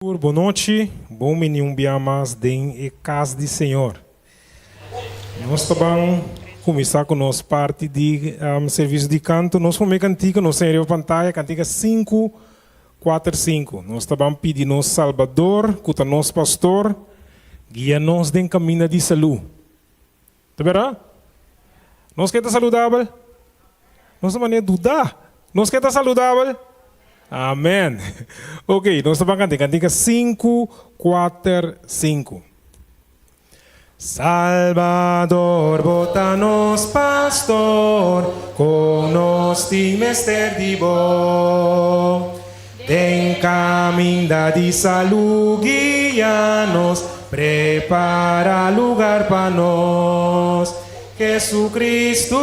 Tur bon nochi, bon bini un bia mas den e cas di Señor. Nos ta ban cuminsa cu nos parti di servicio di canto. Nos prome cantica nos tin riba pantaya, cantica sinku, kuater, sinku. Nos ta ban pidi nos Salbador cu ta nos Pastor guia nos den caminda di salu. Ta berdad? Nos ke ta saludabel? Nos ta manera duda. Nos ke ta saludabel? Amen. Ok, nos ta ban kanta e kantika sinku, kuater, sinku. Salbador, bo ta nos pastor, kon nos tin mester di bo. Den caminda di salu guia nos, prepara lugar pa nos. Jesucristo,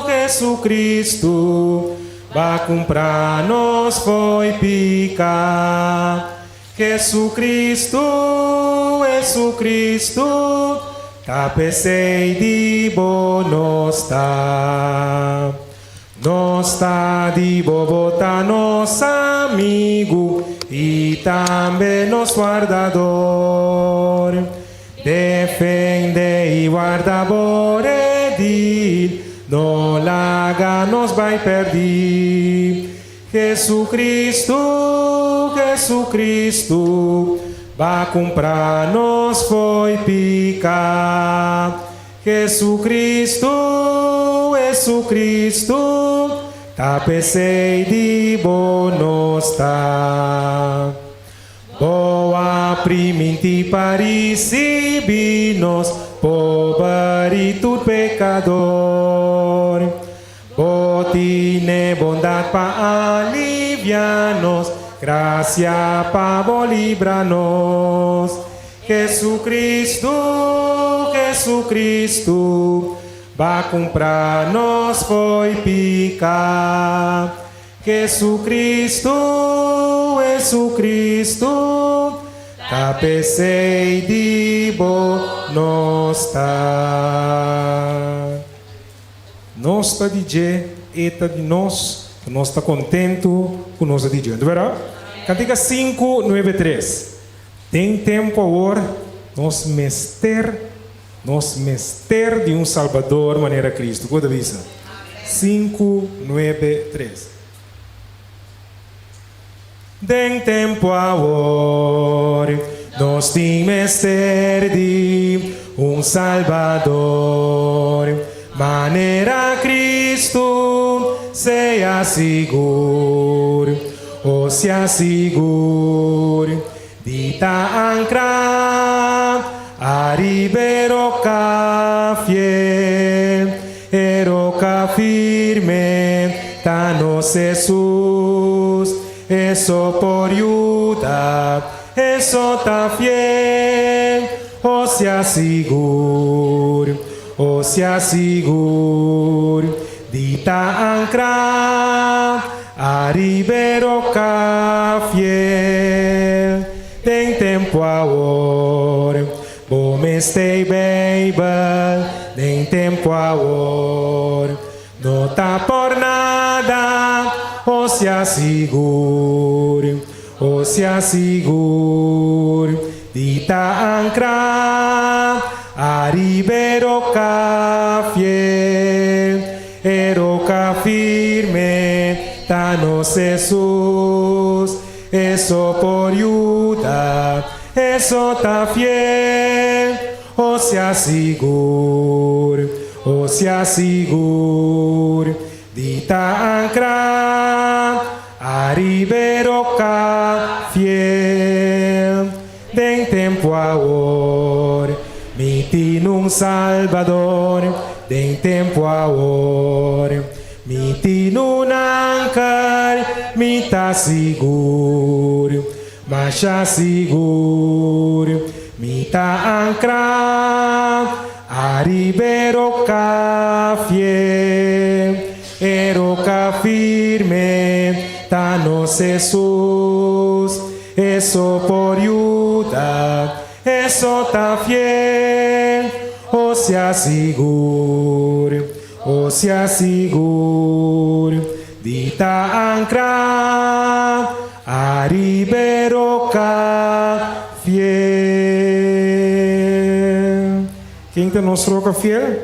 Jesucristo, ba cumpra nos fo'i pica. Jesucristo, Jesucristo, ta p'esey di bo nos ta. Nos ta di bo, bo ta nos amigu i tambe nos wardador. Defende i warda bo redil, no laga nos bai perdí. Jesucristo, Jesucristo, ba cumpra nos fo'i pica. Jesucristo, Jesucristo, ta p'esei di bo nos ta. Bo a primintí pa ricibí nos, pober i tur pecador. Bo tine bondad pa alivia nos, gracia pa bo libra nos. Jesucristo, Jesucristo, ba cumpra nos fo'i pica. Jesucristo, Jesucristo, ta p'esey di bo nos ta. Nos ta di dje, e ta di nos, nos ta contento cu nos ta di dje. Anto Cantica sinku nuebe tres. Den tempu awor nos mester nos mester di un Salbador manera Cristo. Ku ta bisa? Sinku, nuebe, tres. Den tempu awor nos tin mester di un Salbador manera Cristo. Sea sigur. O sea sigur di ta ancra ariba e roca fiel, e roca firme ta nos Jesus, eso por yuda, eso ta fiel. O sea sigur, o sea sigur di ta ancra ariba e roca fiel. Den tempo awor bo mester Bijbel, den tempo awor no ta por nada. O sea sigur, o sea sigur di ta ancra ariba e roca fiel, e roca firme ta nos Jesus, eso por yuda, eso ta fiel. O sea sigur, o sea sigur di ta ancra ariba e roca fiel. Den tempo awor mi tin un Salbador, den tempo awor mi tin un anker, mi ta sigur, masha sigur, mi ta ancra ariba e roca fiel, e roca firme ta nos Jesus, eso por yuda, eso ta fiel. O sea sigur, o sea sigur di ta ancra ariba e roca. fiel. Ken ta nos roka fiel?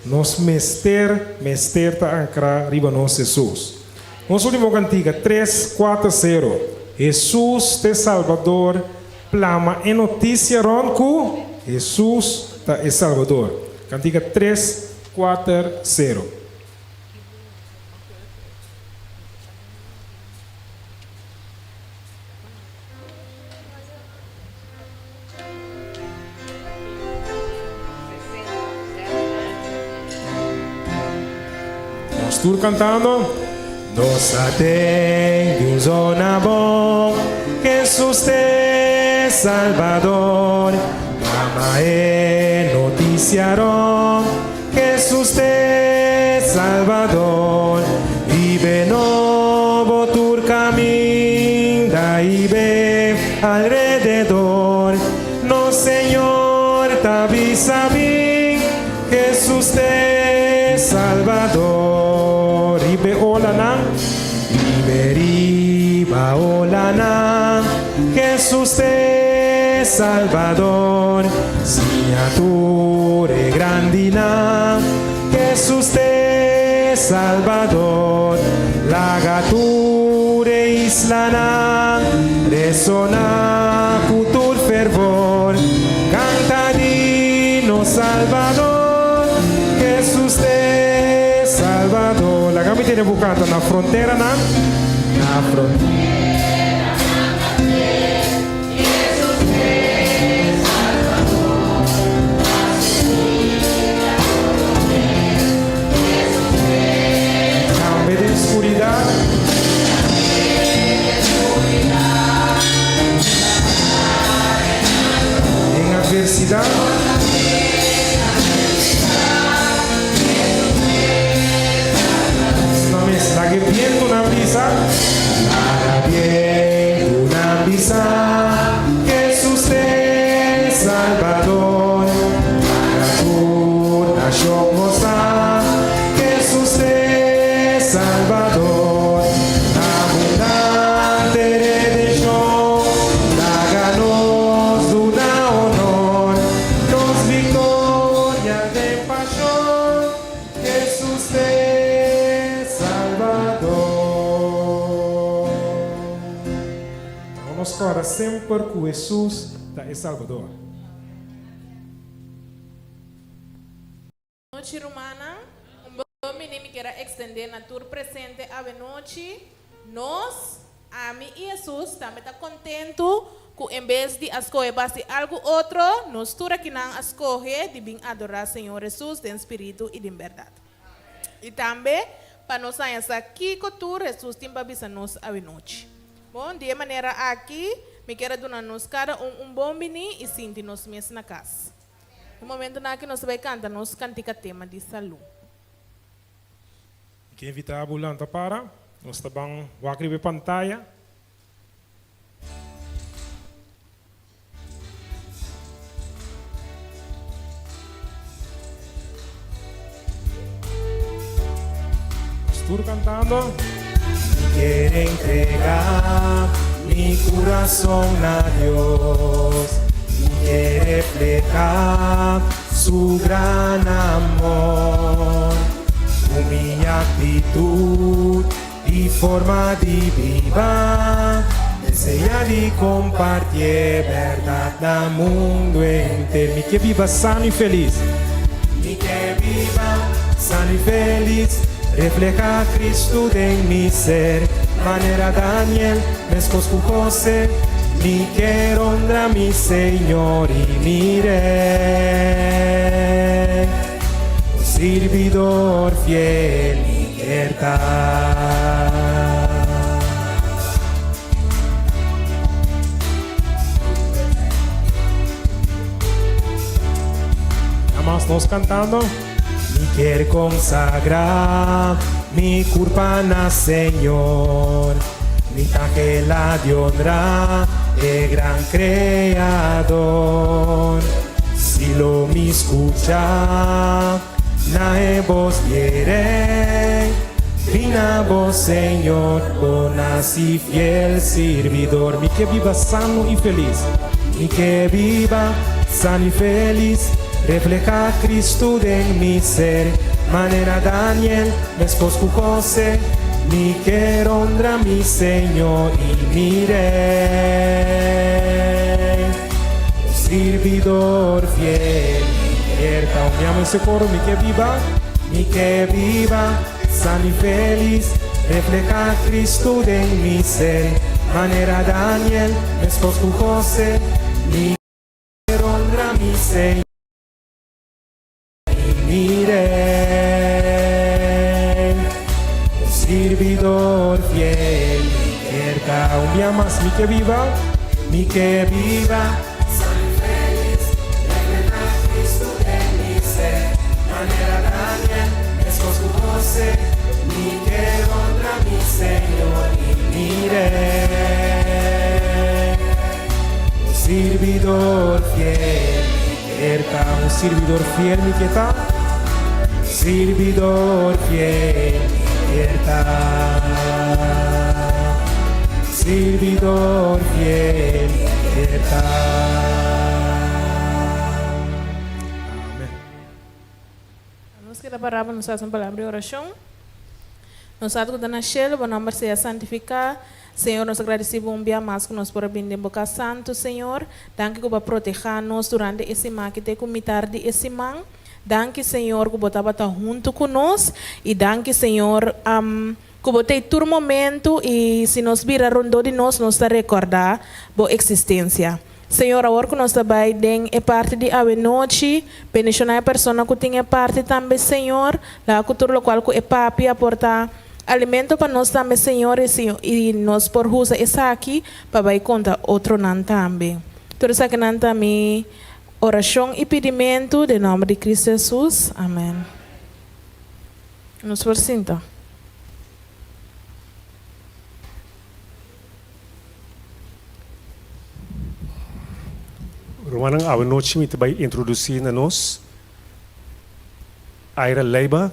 Nos mester, mester ta ankrá riba nos Hesus. Nos último kantika, tres, kuater, sero. Hesus ta e Salbador, plama e notisia rònt ku Hesus ta e Salbador. Kantika tres, kuater, sero. Nos tur cantando. Nos a tende un zona bon, Jesús t'e Salvador. Mama e noticia rond, Jesús t'e Salvador. Vive nobo tur caminda y be alrededor. Nos Señor ta bisa bin, Jesús t'e Salvador. Riba e olanan, riba riba olanan, Jesús t'e Salvador. Siña tur e grandinan, Jesús t'e Salvador. Laga tur e islanan resoná ku tur fervor, kanta di nos Salvador, Jesús t'e Salvador. Laga mi tene bo kanta na fronteranan, na fronteranan. Tambe den skuridat. Den atversidat. Na mes, laga e bientunan bisa. Laga bientunan bisa. Hesus t'e Salbador. Laga tur nashon gosa. Hesus t'e Salbador. Abundante redenshon. Laga nos duna honor. Nos viktoria den pashon. Hesus t'e Salbador. Laga nos kòrda semper ku Hesus ta e Salbador. Nochi rumannan, un bon bini mi kier a extende na tur presente awenochi. Nos, ami y Hesus, tambe ta contento cu en bes di a scohe basi algu otro, nos tur akinan a scohe di bin adora Señor Hesus den spiritu y den berdad. Y tambe pa nos haña sa kico tur Hesus tin pa bisa nos awenochi. Bon, di e manera aki mi kier a duna nos cada un un bon bini y sinti nos mes na cas. E momentonan aki nos ta bai canta nos cantica tema di salu. Mi ke invita bo lanta para. Nos ta ban wak riba e pantaya. Nos tur cantando. Mi kier entrega mi curason na Dios. Mi kier refleha su gran amor. Cu mi actitud y forma di biba. Desea di comparti e berdad na mundo henter. Mi ke biba sano y feliz. Mi ke biba sano y feliz. Refleha Cristo den mi ser. Manera Daniel, meskos ku Jose. Mi kier honra mi Señor y mi Rey. Un sirbidor fiel mi kier ta. Nada mas nos cantando. Mi kier consagra mi curpa na Señor. Mi ta gela di honra e gran Creador. Si lo mi scucha na e bos di e Rey. Bin na bo, Señor, bo naci fiel sirbidor. Mi ke biba sano y feliz. Mi ke biba sano y feliz, refleha Cristo den mi ser. Manera Daniel, meskos ku José, mi ke honra mi Señor y mi Rey. Un sirbidor fiel mi kier ta. Un mi amo ese coro, mi ke biba, mi ke biba sano y feliz, refleha Cristo den mi ser. Manera Daniel, meskos ku José, mi kier honra mi Señor y mi Rey. Un sirbidor fiel mi kier ta. Un bia mas, mi ke biba, mi ke biba sano y feliz, refleha Cristo den mi ser. Manera Daniel, meskos ku José, mi kier honra mi Señor y mi Rey. Un sirbidor fiel mi kier ta. Un sirbidor fiel mi ke ta. Sirbidor fiel mi kier ta. Sirbidor fiel mi kier ta. Amen. Nos keda pará pa nos hasi un palabra di orashon. Nos Tata ku ta na shelu, bo nòmber sea santifiká. Señor, nos ta gradisí bo un bia mas ku nos por a bini den bo kas santu, Señor. Danki ku bo a protehá nos durante e siman aki te ku mitar di e siman. Danki, Señor, ku bo tabata huntu ku nos. I danki, Señor, ku bo t'ei tur momentu i si nos bira rondó di nos, nos ta rekordá bo eksistensia. Señor, awor ku nos ta bai den e parti di awenochi, bendishoná e persona ku tin e parti tambe, Señor. Laga ku tur lokual ku e papia por ta alimento pa nos tambe, Señor, i i nos por usa esaki pa bai konta otronan tambe. Tur esakinan ta mi orashon i pidimentu den nòmber di Kristu Hesus. Amèn. Nos por sinta. Rumannan, awe nochi mi ta bai introdusí na nos Aira Leiba.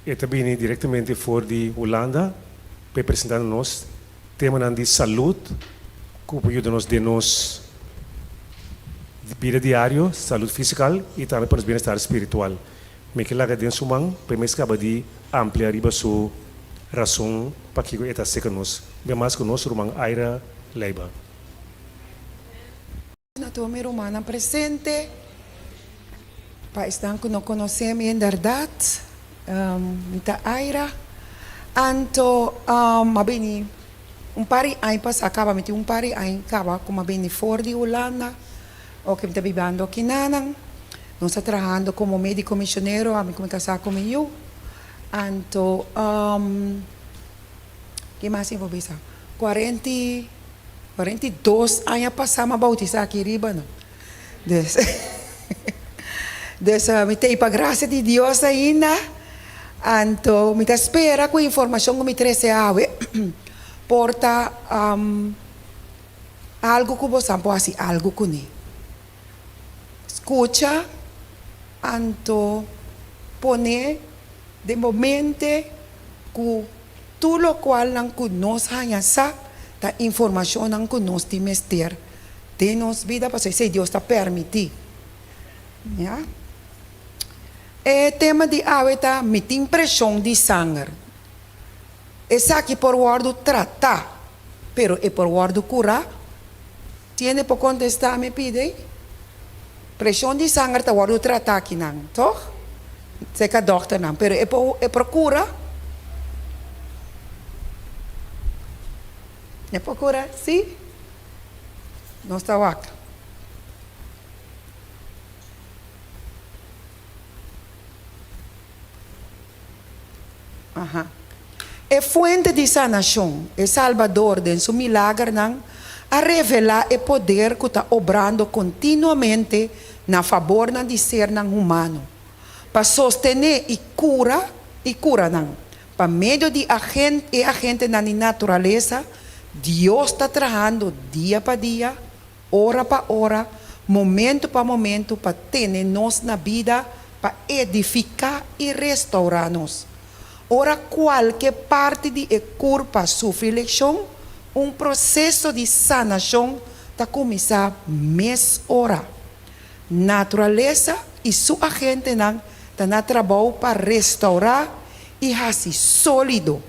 E ta bini direktamente for di Hulanda pa e presentá na nos temanan di salud ku por yuda nos den nos bida diario, salud fisikal i tambe pa nos bienestar spiritual. Mi ke laga den su man pa e mes kaba di amplia riba su rason pakiko e ta seka nos. Bin mas ku nos ruman Aira Leiba. Na tur mi rumannan presente, pa esnan ku no konosé mi inderdat, mi ta Aira. Anto m'a bini un par di aña pasá kaba, mi tin un par di aña kaba ku m'a bini for di Hulanda, oke mi ta bibando akinanan. Nos ta trahando komo médiko mishonero, ami ku mi kasá ku mi yu. Anto ke mas mi por bisa? Kuarenta 42 aña pasá mi a boutisá aki riba no. Dus dus mi ta ei pa grasia di Dios ainda. Anto mi ta spera ku e informashon ku mi trese awe por ta algu ku boso por hasi algu kuné. Skucha anto pone den bo mente ku tur lokualnan ku nos haña sa ta informashonnan ku nos tin mester den nos bida pasobra esei Dios ta permití. Ya. E tema di awe ta Mi tin preshon di sanger. Esaki por wòrdu tratá, pero e por wòrdu kurá? Tiene por contesta mi pide? Presion di sanger ta wordo trata akinan, toch? Cerca dokternan, pero e por e por cura? E por cura, si? Nos ta wak. Aha. E fuente di sanashon, e Salbador den su milagernan, a revelá e poder ku ta obrando kontinuamente na fabornan di sernan humano, pa sostené i kura i kura nan. Pa medio di agen e agentenan di naturalesa, Dios ta trahando dia pa dia, ora pa ora, momento pa momento pa tene nos na bida, pa edifiká i restourá nos. Ora kualke parti di e kurpa sufri leshon, un proseso di sanashon ta kuminsá mes ora. Naturalesa i su agentenan ta na trabou pa restourá i hasi sólido,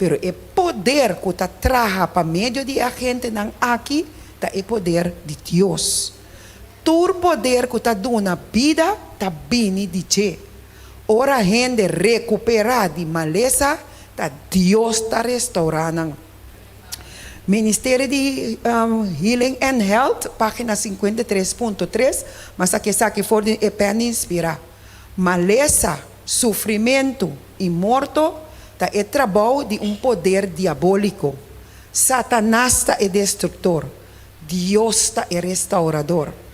pero e poder ku ta traha pa medio di e agentenan aki ta e poder di Dios. Tur poder ku ta duna bida ta bini di dje. Ora hende rekuperá di malesa, ta Dios ta restourá nan. Ministerio di Healing and Health, página 53.3, mas aki esaki for di e pèn inspirá. Malesa, sufrimentu i morto ta e trabou di un poder diabóliko. Satanas ta e destruktor, Dios ta e restaurador.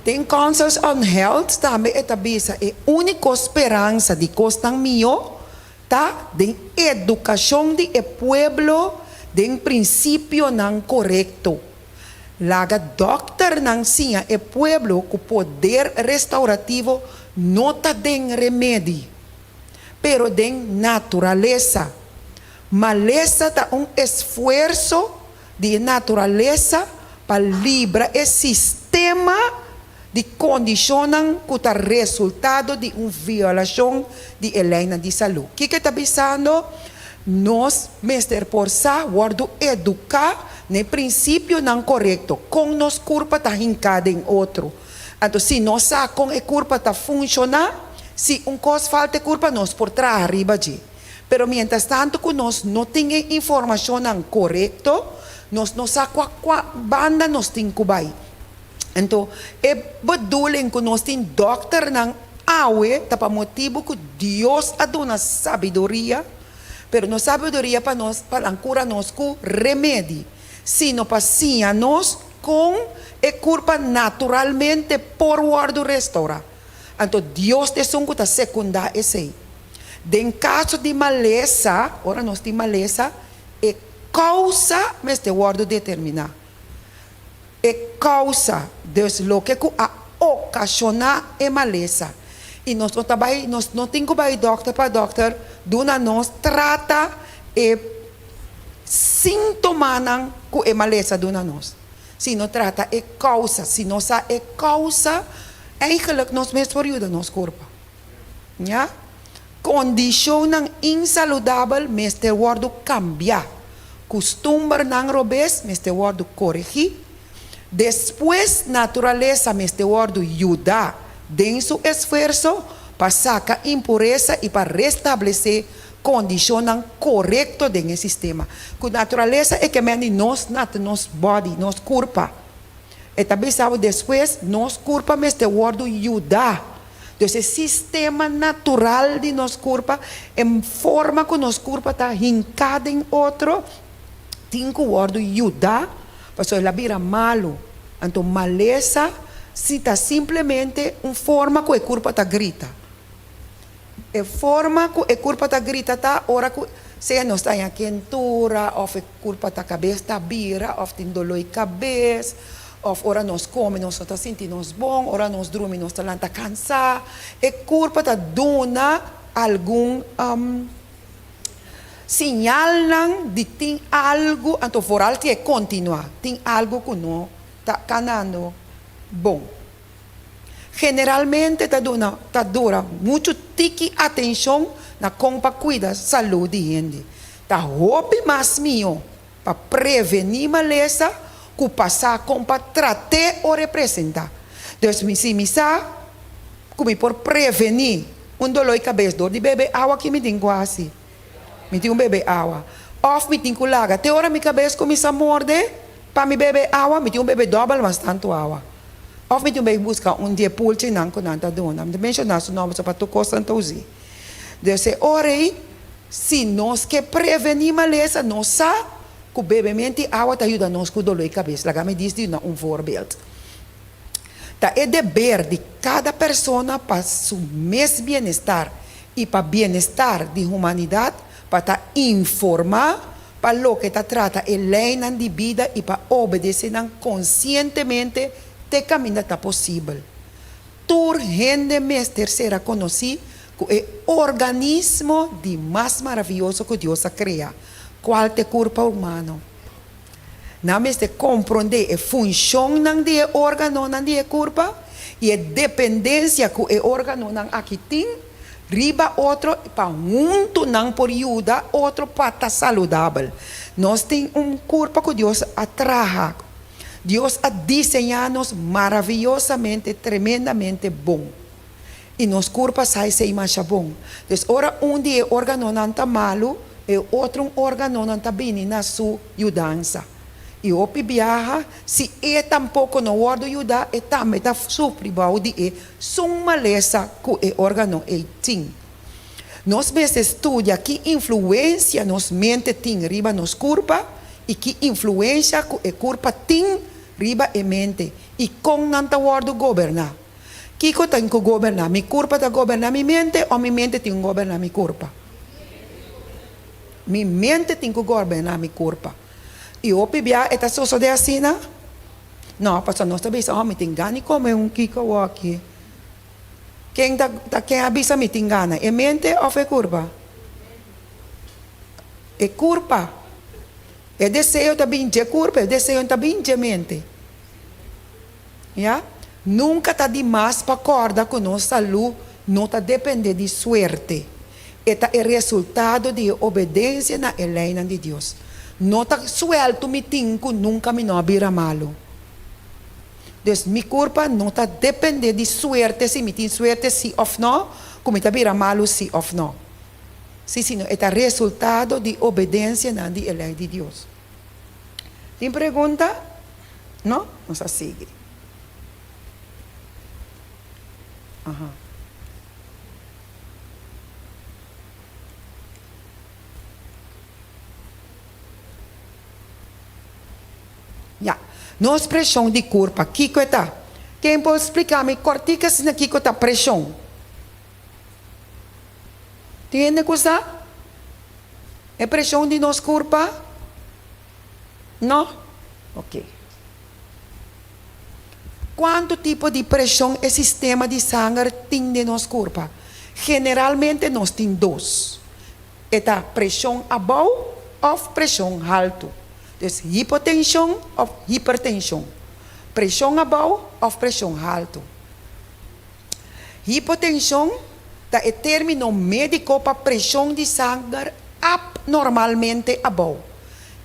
Den Counsels on Health tambe e ta bisa e úniko speransa di kosnan mihó ta den edukashon di e pueblo den prinsipionan korekto. Laga dòkternan siña e pueblo ku poder restaurativo no ta den remedi, pero den naturalesa. Malesa ta un esfuerso di e naturalesa pa libra e sistema di kondishonnan ku ta resultado di un violashon di e leinan di salú. Kiko e ta bisando? Nos mester por sa wòrdu eduká na e prinsipionan korekto, kon nos kurpa ta hinká den otro. Anto si nos sa kon e kurpa ta funshoná, si un kos falta e kurpa nos por traha riba dje. Pero mientras tanto ku nos no tin e informashonnan korekto, nos no sa kua kua banda nos tin ku bai. Anto e bedoeling ku nos tin dòkternan awe ta pa motibu ku Dios a duna sabiduria, pero no sabiduria pa nos pa nan kura nos ku remedi, sino pa siña nos kon e kurpa naturalmente por wòrdu restourá. Anto Dios ta esun ku ta sekundá esei. Den kaso di malesa, ora nos tin malesa, e kousa mester wòrdu determiná. E kousa, dus loke ku a okashoná e malesa. I nos no ta bai, nos no tin ku bai dòkter pa dòkter duna nos trata e síntomanan ku e malesa duna nos, sino trata e kousa. Si nos sa e kousa, eigenlijk nos mes por yuda nos kurpa. Ya. Kondishonnan insaludabel mester wòrdu kambiá. Kustumbernan robes mester wòrdu koregí. Despues naturalesa mester wòrdu yudá den su esfuerso pa saka impuresa i pa restablesé kondishonnan korekto den e sistema. Ku naturalesa e ke men di nos nat nos body, nos kurpa. E ta bisa bo despues nos kurpa mester wòrdu yudá. Dus e sistema natural di nos kurpa, e forma ku nos kurpa ta hinká den otro, tin ku wòrdu yudá pasobra el a bira malu. Anto malesa si ta simplemente un forma ku e kurpa ta grita. E forma ku e kurpa ta grita ta ora ku sea nos ta haña kentura òf e kurpa ta kabes ta bira òf tin doló di kabes. Of ora nos come nos no ta sinti nos bon, ora nos drumi nos ta lanta cansa. E curpa ta duna algun siñalnan di tin algo, anto vooral si e continua, tin algo cu no ta canando bon. Generalmente ta duna ta dura mucho tiki atencion na con pa cuida salud di hende. Ta hopi mas miho pa prevení malesa ku pasá kon pa trat'é o representá. Dus mi si mi sa ku mi por prevení un doló di kabes dor di bebe awa ki mi tin ku hasi? Mi tin ku bebe awa. Òf mi tin ku laga te ora mi kabes kuminsá morde pa mi bebe awa? Mi tin ku bebe dòbel mas tantu awa. Òf mi tin ku bai buska un di e pulchinan ku nan ta duna. Mi ta menshoná su nòmber so pa tur kos nan ta us'é. Dus e ora ei, si nos ke prevení malesa, nos sa ku bebemento di awa ta yuda nos ku doló di kabes. Laga mi dis di na un voorbeeld. Ta e deber di kada persona pa su mes bienestar i pa bienestar di humanidat pa ta informá pa loke ta trata e leinan di bida i pa obedesé nan konsientemente te kaminda ta posibel. Tur hende mester sera konosí ku e organismo di mas maravioso ku Dios a krea, kual ta e kurpa humano. Nan mester komprondé e funshonnan di e órganonan di e kurpa i e dependensia ku e órganonan aki tin riba otro pa huntu nan por yuda otro pa ta saludabel. Nos tin un kurpa ku Dios a traha. Dios a diseñá nos maraviyosamente, tremendamente bon. I nos kurpa sa esei masha bon. Dus ora un di e órganonan ta malu, e otro un órganonan ta bini na su yudansa. I hopi biaha, si e tampoko no wòrdu yudá, e tambe ta sufri bou di e sun malesa ku e órgano ei tin. Nos mester studia ki influensia nos mente tin riba nos kurpa i ki influensia ku e kurpa tin riba e mente i kon nan ta wòrdu goberná. Kiko tin ku goberná? Mi kurpa ta goberná mi mente o mi mente tin ku goberná mi kurpa? Mi mente tin ku goberná mi kurpa. I hopi bia e ta sosodé asina? No, pasobra nos ta bisa, oh, mi tin gana di kome un kiko awoki. Ken ta ta ken a bisa mi tin gana, e mente òf e kurpa? E kurpa. E deseo ta bin dje kurpa, e deseo no ta bin dje mente. Ya. Nunka ta dimas pa kòrda ku nos salú no ta dependé di suerte. E ta e resultado di e obedensia na e leinan di Dios. No ta suèltu mi tin ku nunka mi no a bira malu. Dus mi kurpa no ta dependé di suerte si mi tin suerte si òf nò, ku mi ta bira malu si òf nò. Sí, sino e ta resultado di obedensianan di e lei di Dios. Tin pregunta? No? Nos a sigui. Aha. Ya. Nos preshon di kurpa, kiko e ta? Ken por splika mi kòrtik asina kiko ta preshon? Tin hende ku sa? E preshon di nos kurpa? No? Ok. Kuantu tipo di preshon e sistema di sanger tin den nos kurpa? Generalmente nos tin dos. E ta preshon abou òf preshon haltu. Dus hipotenshon òf hipertenshon. Preshon abou òf preshon haltu. Hipotenshon ta e término médiko pa preshon di sanger apnormalmente abou,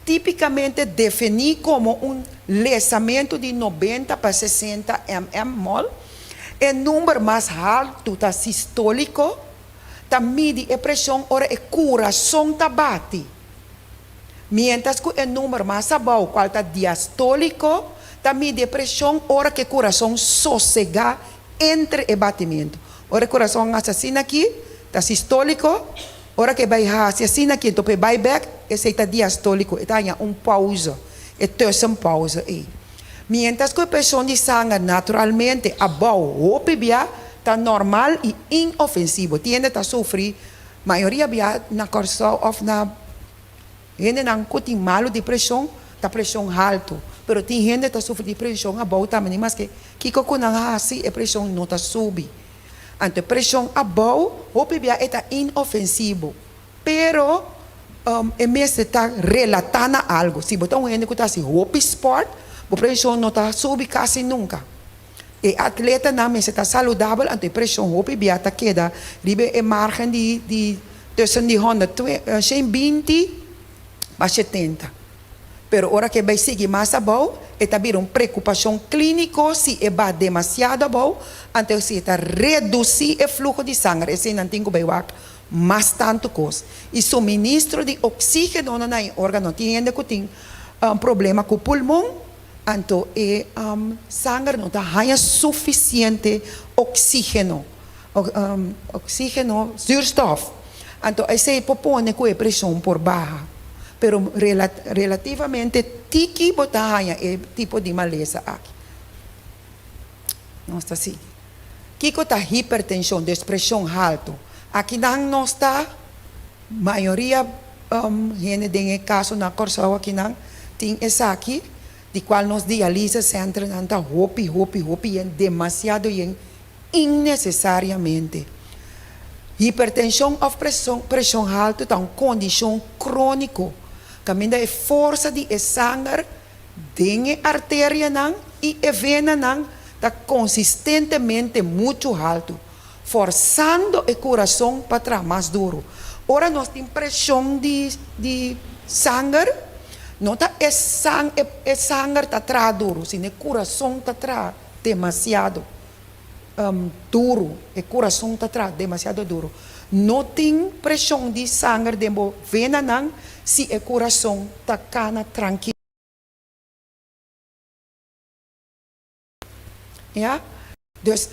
típikamente definí komo un lesamentu di 90 pa 60 mmol. E number mas haltu ta sistóliko, ta midi e preshon ora e kurason ta bati, miéntras ku e number mas abou, kual ta diastóliko, ta midi e preshon ora ku e kurason sosegá entre e batimentu. Ora e kurason hasi asina aki, ta sistóliko, ora ku e bai hasi asina aki, enton pa e bai bèk, esei ta diastóliko, e ta haña un pouze, e tussenpauze ei. Miéntras ku e preshon di sanger naturalmente abou hopi bia ta normal i inofensivo. Tin hende ta sufri mayoria bia na Kòrsou òf na hendenan ku tin malu di preshon ta preshon haltu. Pero tin hende ta sufri di preshon abou tambe ni maske kiko ku nan hasi e preshon no ta subi. Anto e preshon abou hopi bia e ta inofensivo. Pero e mester ta relatá na algu. Si bo ta un hende ku ta hasi hopi spòrt, bo preshon no ta subi kasi nunka. E atletanan mester ta saludabel, anto e preshon hopi bia ta keda riba e margen di di tussen di 120 pa 70. Pero ora ku e bai sigui mas abou, e ta bira un preokupashon klíniko si e ba demasiado abou, anto si e ta redusí e fluho di sanger. Esei nan tin ku bai wak mas tantu kos i suministro di oksígenonan na e órgano. Tin hende ku tin problema ku pulmon, anto e sanger no ta haña sufisiente oksígeno, oksígeno, zuurstof. Anto esei por pone ku e preshon por baha. Pero relativamente tiki bo ta haña e tipo di malesa aki. Nos ta sigui. Kiko ta hipertenshon, dus preshon haltu? Akinan nos ta mayoria hende den e kaso na Kòrsou akinan tin esaki di kual nos dialise centernan ta hopi hopi hopi yen demasiado yen. Innesesariamente. Hipertenshon òf preshon haltu ta un kondishon króniko kaminda e forsa di e sanger den e arterianan i e venanan ta konsistentemente muchu haltu, forsando e kurason pa traha mas duru. Ora nos tin preshon di sanger, no ta e sanger ta traha duru, sino e kurason ta traha demasiado. Duru, e kurason ta traha demasiado duru. No tin preshon di sanger den bo venanan si e kurason ta kana trankil. Ya? Dus,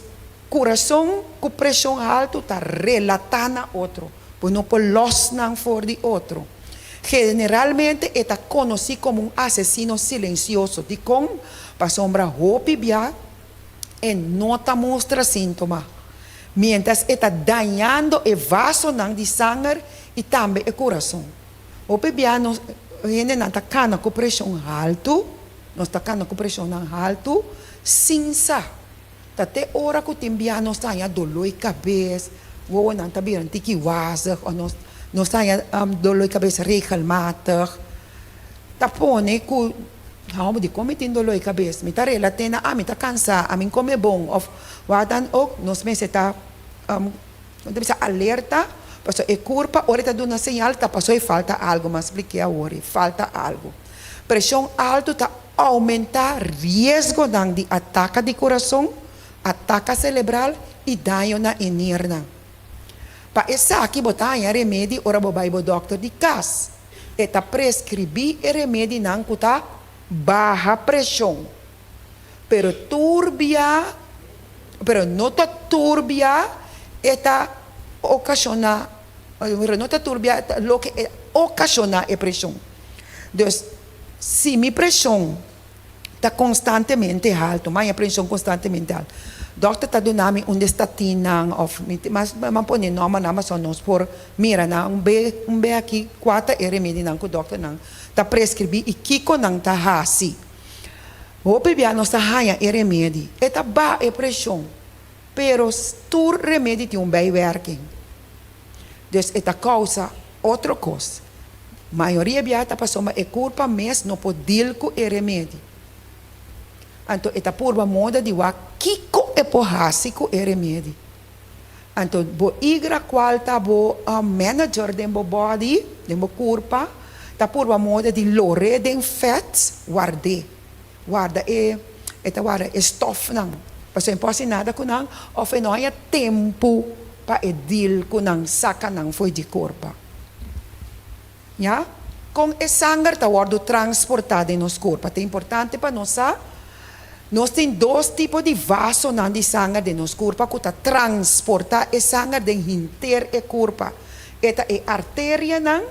kurason ku preshon haltu ta relatá na otro. Bo no por lòs nan for di otro. Generalmente e ta konosí komo un asesino silensioso. Dikon? Pasobra hopi bia e no ta mustra síntoma, miéntras e ta dañando e vasonan di sanger i tambe e kurason. Hopi bia nos hendenan ta kana ku preshon haltu, nos ta kana ku preshonnan haltu sin sa. Ta te ora ku tin bia nos ta haña doló i kabes, wowonan ta bira un tiki wazig òf nos nos ta haña doló i kabes regelmatig. Ta pone ku Hou dikon mi tin doló di kabes? Mi ta rela te na, ah, mi ta kansá, a mi kome bon òf wak dan ook. Nos mester ta, kon ta bisa, alerta, pasobra e kurpa ora e ta duna señal ta pasobra e falta algu. Mi a splik'é awor, e falta algu. Preshon altu ta oumentá riesgonan di ataka di kurason, ataka selebral i daño na e nirnan. Pa esaki bo ta haña remedi ora bo bai bo dòkter di kas. E ta preskribí e remedinan ku ta baha preshon. Pero tur bia, pero no ta tur bia e ta okashoná, pero no ta tur bia loke e okashoná e preshon. Dus, si mi preshon ta konstantemente haltu, maña preshon konstantemente haltu. Dòkter ta duna mi un di e statinnan òf mi tin mas mi a pone nòmbernan pasobra nos por mira nan un be un be aki kua ta e remedinan ku dòkternan ta preskribí i kiko nan ta hasi. Hopi bia nos ta haña e remedi, e ta baha e preshon, pero tur remedi tin un bijwerking. Dus e ta kousa otro kos. Mayoria biaha ta pasobra e kurpa mes no por deal ku e remedi. Anto e ta purba moda di wak kiko e por hasi ku e remedi. Anto bo igra kual ta bo manager den bo body, den bo kurpa, ta purba moda di lor'é den fèt ward'é. Warda e, e ta warda e stofnan, pasobra e no por hasi nada ku nan òf e no haña tempu pa e deal ku nan, saka nan fo'i di kurpa. Ya? Kon e sanger ta wòrdu transportá den nos kurpa? Ta importante pa nos sa, nos tin dos tipo di vasonan di sanger den nos kurpa ku ta transportá e sanger den henter e kurpa. E ta e arterianan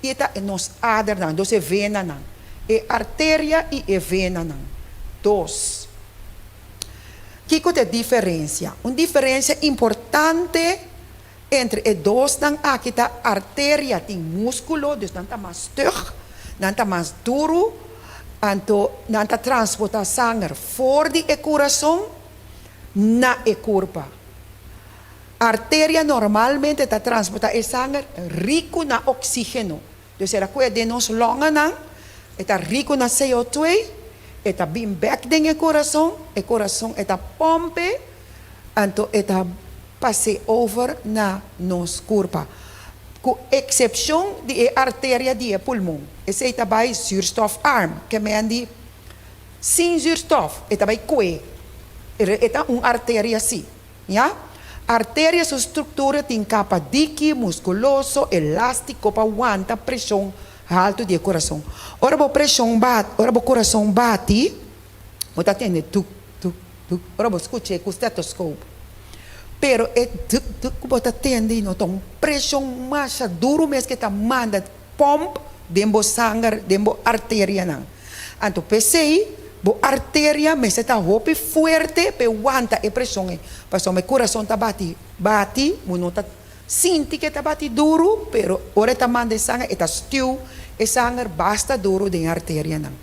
i e ta e nos adernan, dos e venanan. E arteria i e venanan. Dos. Kiko ta e diferensia? Un diferensia importante entre e dosnan aki ta arteria tin múskulo, dus nan ta mas stug, nan ta mas duru, anto nan ta transportá sanger for di e kurason na e kurpa. Arteria normalmente ta transportá e sanger riku na oksígeno. Dus e ta kue den nos longanan, e ta riku na CO2, e ta bin bèk den e kurason, e kurason e ta pòmpe, anto e ta pas'é over na nos kurpa. Ku eksepshon di e arteria di e pulmon, esei ta bai zuurstofarm, ke men di sin zuurstof, e ta bai kue, e ta un arteria si. Ya. Arteria su struktura tin kapa diki, muskuloso, elástiko pa wanta preshon haltu di e kurason. Ora bo preshon bati, ora bo kurason bati, bo ta tende duk, duk, duk ora bo skuch'é ku stetoskop. Pero e duk, duk ku bo ta tende no ta un preshon masha duru mes ke ta manda pòmp den bo sanger, den bo arterianan. Anto p'esei bo arteria mester ta hopi fuerte p'e wanta e preshon ei, pasobra e kurason ta bati bati, bo no ta sinti ku e ta bati duru, pero ora e ta manda e sanger e ta stuw e sanger basta duru den e arterianan.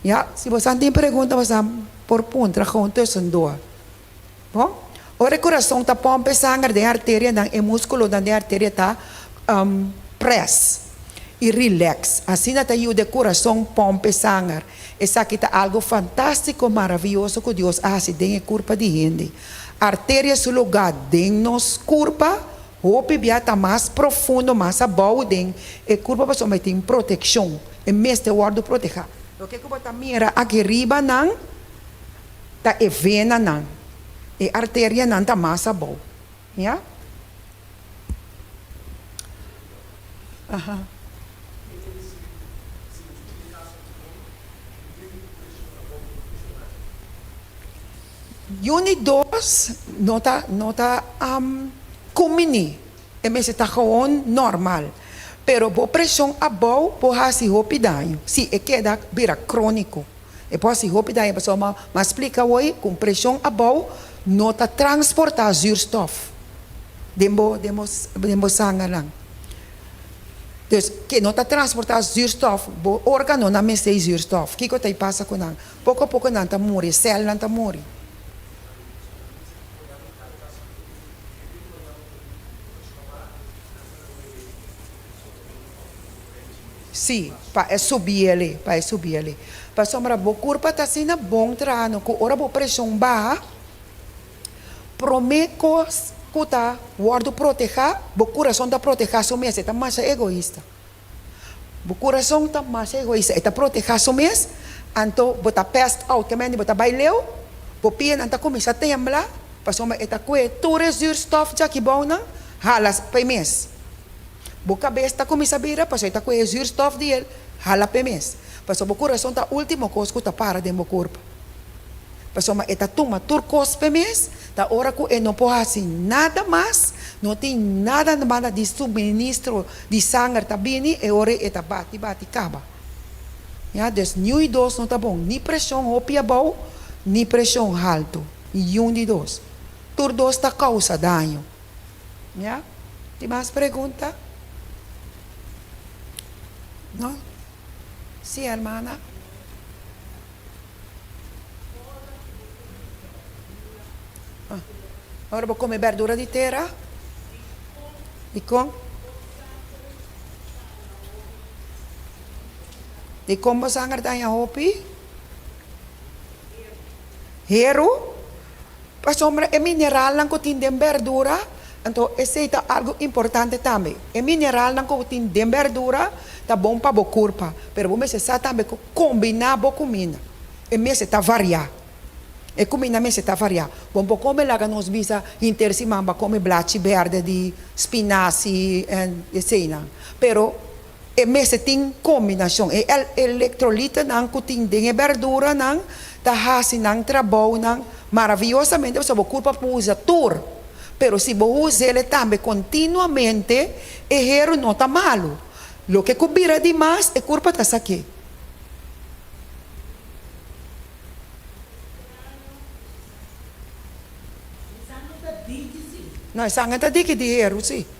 Ya, si bosan tin pregunta bosan por puntra gewoon tussendoor. Bon? Ora e kurason ta pòmp e sanger den e arterianan, e múskulonan den e arteria ta près i rilèks. Asina ta yuda e kurason pòmp e sanger. Esaki ta algu fantástiko, maravioso ku Dios a hasi den e kurpa di hende. Arteria su lugá den nos kurpa hopi bia ta mas profundo, mas abou den e kurpa pasobra e tin protekshon. E mester wòrdu protehá. Loke ku bo ta mira aki riba nan ta e venanan, e arterianan ta mas abou. Ya? Aha. Uni dos no ta no ta kumini, e mester ta gewoon normal. Pero bo preshon abou por hasi hopi daño si e keda bira króniko. E por hasi hopi daño pasobra mi a splika awor ku un preshon abou no ta transportá zuurstof den bo den bo den bo sangernan. Dus ke no ta transportá zuurstof bo órganonan mester e zuurstof. Kiko ta pasa ku nan? Poko poko nan ta muri, e sèlnan ta muri. Sí, pa e subi el'e, pa e subi el'e. Pasobra bo kurpa ta asina bon trahando ku ora bo preshon baha, promé kos ku ta wòrdu protehá, bo kurason ta protehá su mes, e ta masha egoista. Bo kurason ta masha egoista, e ta protehá su mes, anto bo ta pèst out, ke mende bo ta bai leu, bo pianan ta kuminsá tembla, pasobra e ta kue tur e zürstòf djaki bounan hala pa e mes. Bo kabes ta kuminsá bira, pasobra e ta kue e zürstòf di el hala pa e mes, pasobra bo kurason ta último kos ku ta para den bo kurpa. Pasobra e ta tuma tur kos p'e mes, ta ora ku e no por hasi nada mas, no tin nada na banda di suministro di sanger ta bini, e ora ei e ta bati bati kaba. Ya, dus niun di dos no ta bon, ni preshon hopi abou, ni preshon haltu, niun di dos. Tur dos ta kousa daño. Ya, tin mas pregunta? No? Si, hermana. Ora bo come berdura di tera? Dikon? Dikon bo sanger ta haña hopi? Heru? Pasobra e mineralnan ku tin den berdura, anto esei ta algu importante tambe. E mineralnan ku tin den berdura ta bon pa bo kurpa, pero bo mester sa tambe ku kombiná bo kuminda. E mester ta variá. E kuminda mester ta variá. Bo por kome laga nos bisa hinter siman bo a kome blachi berde di spinasi en eseinan. Pero e mester tin kombinashon. E elektrolitenan ku tin den e berduranan ta hasi nan trabounan maraviyosamente pasobra bo kurpa por usa tur. Pero si bo us'el tambe kontinuamente e heru no ta malu. Loke ku bira di mas e kurpa ta sak'é. No, e sanger ta diki di heru, si.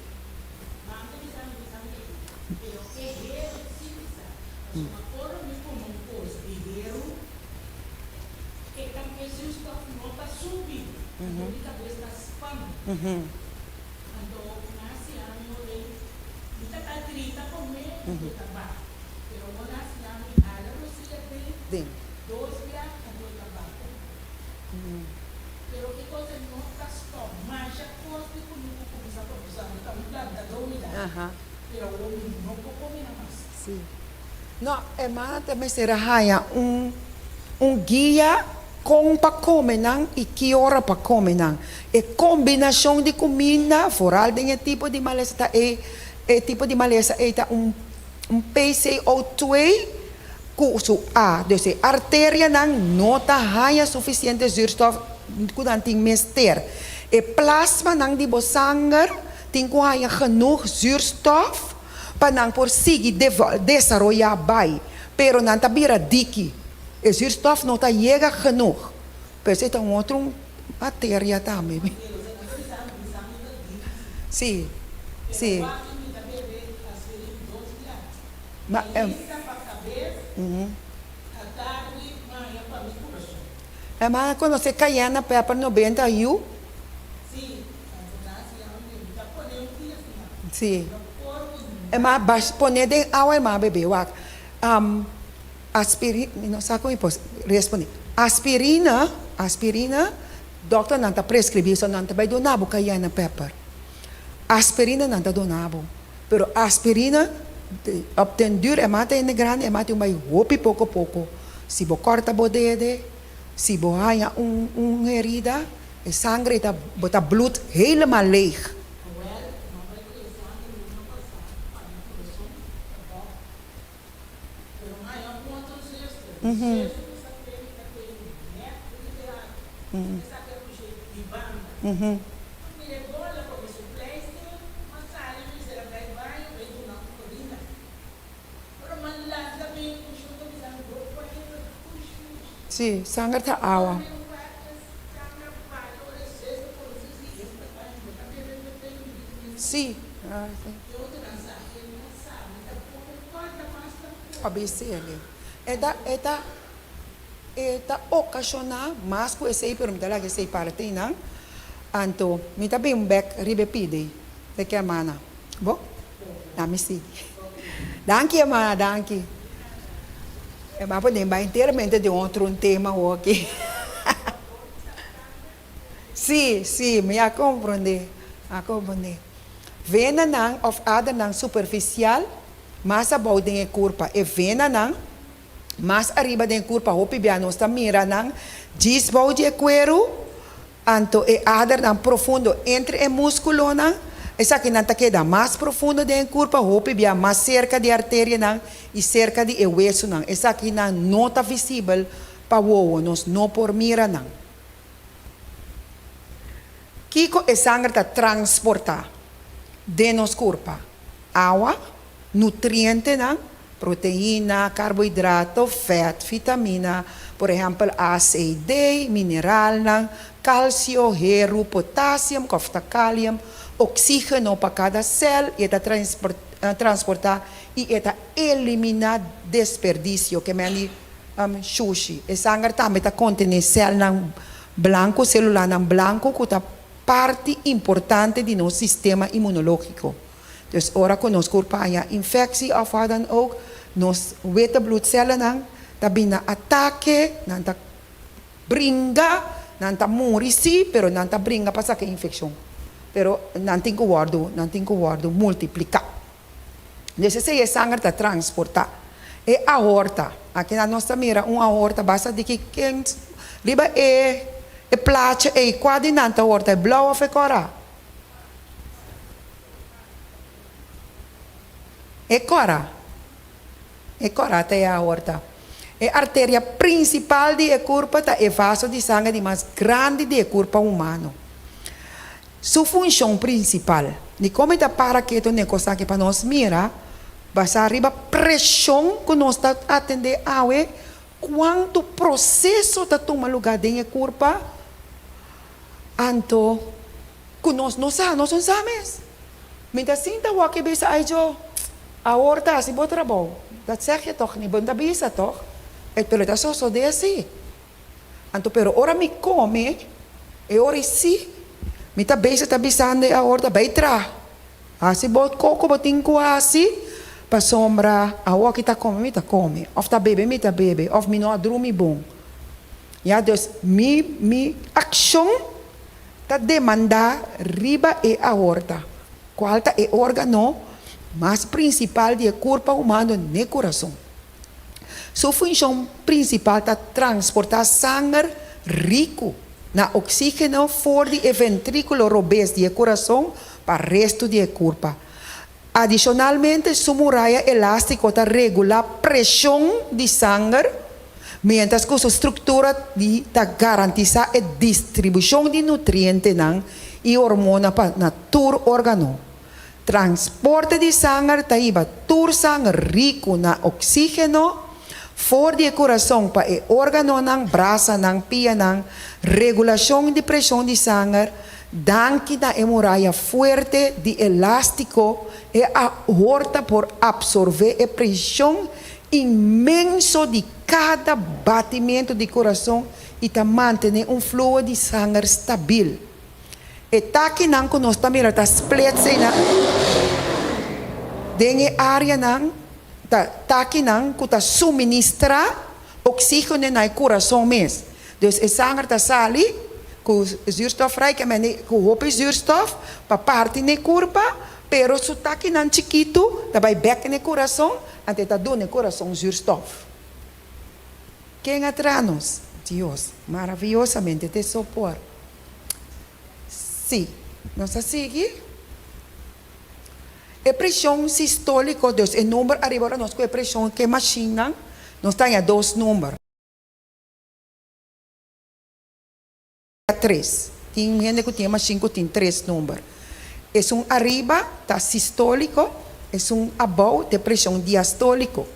No, hermana ta mester a haña un un guia kon pa kome nan i ki ora pa kome nan. E kombinashon di kuminda, foral den e tipo di malesa ta e e tipo di malesa ei ta un un PCO2 ku su A. Dus e arterianan no ta haña sufisiente zuurstof ku nan tin mester. E plasmanan di bo sanger tin ku haña genoeg zuurstof pa nan por sigui desaroyá bai, pero nan ta bira diki. E zuurstof no ta yega genoeg. Pero esei ta un otro materia tambe. Sí, sí. Ma, Hermana conoce cayenne pepper 90 yu? Si. E ma bash pone den awa e ma bebe wak. Aspiri mi no sa kon mi por responde. Aspirina, aspirina dokternan ta prescribi so nan ta bai duna bo cayenne pepper. Aspirina nan ta duna bo. Pero aspirina op den duur e mata hende grandi e mata un bai hopi poko poko. Si bo korta bo dede, si bo haña un un herida e sangre ta bo ta bloed helemaal leeg. Sí, sanger ta awa. Sí. ABCD. E ta e ta e ta okashoná mas ku esei pero mi ta laga esei parti einan. Anto mi ta bin bèk riba e pidi de ke hermana. Bo? Na mi sigui. Danki hermana, danki. E ba pone bai enteramente den otro un tema awor aki. Sí, sí, mi a komprondé, a komprondé. Venanan òf adernan superfisial mas abou den e kurpa. E venanan mas ariba den e kurpa hopi bia nos ta mira nan djis bou di e kueru, anto e adernan profundo entre e múskulonan, esakinan ta keda mas profundo den e kurpa, hopi bia mas serka di e arterianan i serka di e wesunan. Esakinan no ta visibel pa wowo, nos no por mira nan. Kiko e sanger ta transportá den nos kurpa? Awa, nutrientenan, proteina, karbohidrato, fèt, vitamina, por ehèmpel A, C, D, mineralnan, kalsio, heru, potasium òf ta kalium, oksígeno pa kada sèl i e ta transportá i e ta eliminá desperdisio, ke men di shushi. E sanger tambe ta kontené sèlnan blanku, sélulanan blanku ku ta parti importante di nos sistema inmunológiko. Dus ora ku nos kurpa haña infeksi òf wat dan ook, nos witte bloedcellennan ta bin na atake, nan ta bringa, nan ta muri sí, pero nan ta bringa pa saka e infekshon. Pero nan tin ku wòrdu, nan tin ku wòrdu multipliká. Dus esei e sanger ta transportá. E aorta, aki nan nos ta mira un aorta basta di ki ken riba e e plachi ei, kua di nan ta aorta, e blou òf e kòrá? E kòrá. E kòrá ta e aorta. E arteria prinsipal di e kurpa ta e vaso di sanger di mas grandi di e kurpa humano. Su funshon prinsipal di kon mi ta para ketu n'e kos aki pa nos mira, basá riba preshon ku nos ta atendé awe, kuantu proseso ta tuma lugá den e kurpa, anto ku nos no sa, nos no sa mes. Mi ta sinta wak i bisa, Ai Djo, awor ta hasi bo trabou. Dat zeg je toch niet, bo no ta bisa toch? Pero e ta sosodé así. Anto pero ora mi come, e ora si, mi ta bezig ta bisando e awor ta bay traha. Haci bo koko bo tin cu haci, pasobra awor ki ta come mi ta come, of ta bebe mi ta bebe, of mi no a drumi bon. Ya, dus mi mi accion ta demanda riba e aorta, cual ta e organo mas principal di e curpa humano n'e curason. Su funshon prinsipal ta transportá sanger riku na oksígeno for di e ventríkulo robes di e kurason pa restu di e kurpa. Adishonalmente, su muraya elástiko ta regulá preshon di sanger, miéntras ku su struktura di ta garantisá e distribushon di nutrientenan i hormona pa na tur órgano. Transporte di sanger ta hiba tur sanger riku na oksígeno for di e kurason pa e órganonan, brasanan, pianan, regulashon di preshon di sanger, danki na e muraya fuerte di elástiko e aorta por apsorvé e preshon inmenso di kada batimentu di kurason i ta mantené un fluo di sanger stabil. E takinan ku nos ta mira ta splits einan. Den e áreanan ta takinan ku ta suministrá oksígeno na e kurason mes. Dus e sanger ta sali ku zuurstofrijk, ku hopi zuurstof pa parti na e kurpa, pero su takinan chikitu ta bai bèk na e kurason, anto e ta duna e kurason zuurstof. Ken a traha nos? Dios. Maraviyosamente te sopor. Sí. Nos a sigui. E preshon sistóliko, dus e number ariba ora nos ku e preshon ku e mashinnan, nos ta haña dos number. Tres. Tin hende ku tin e mashin ku tin tres number. Esun ariba ta sistóliko, esun abou ta e preshon diastóliko.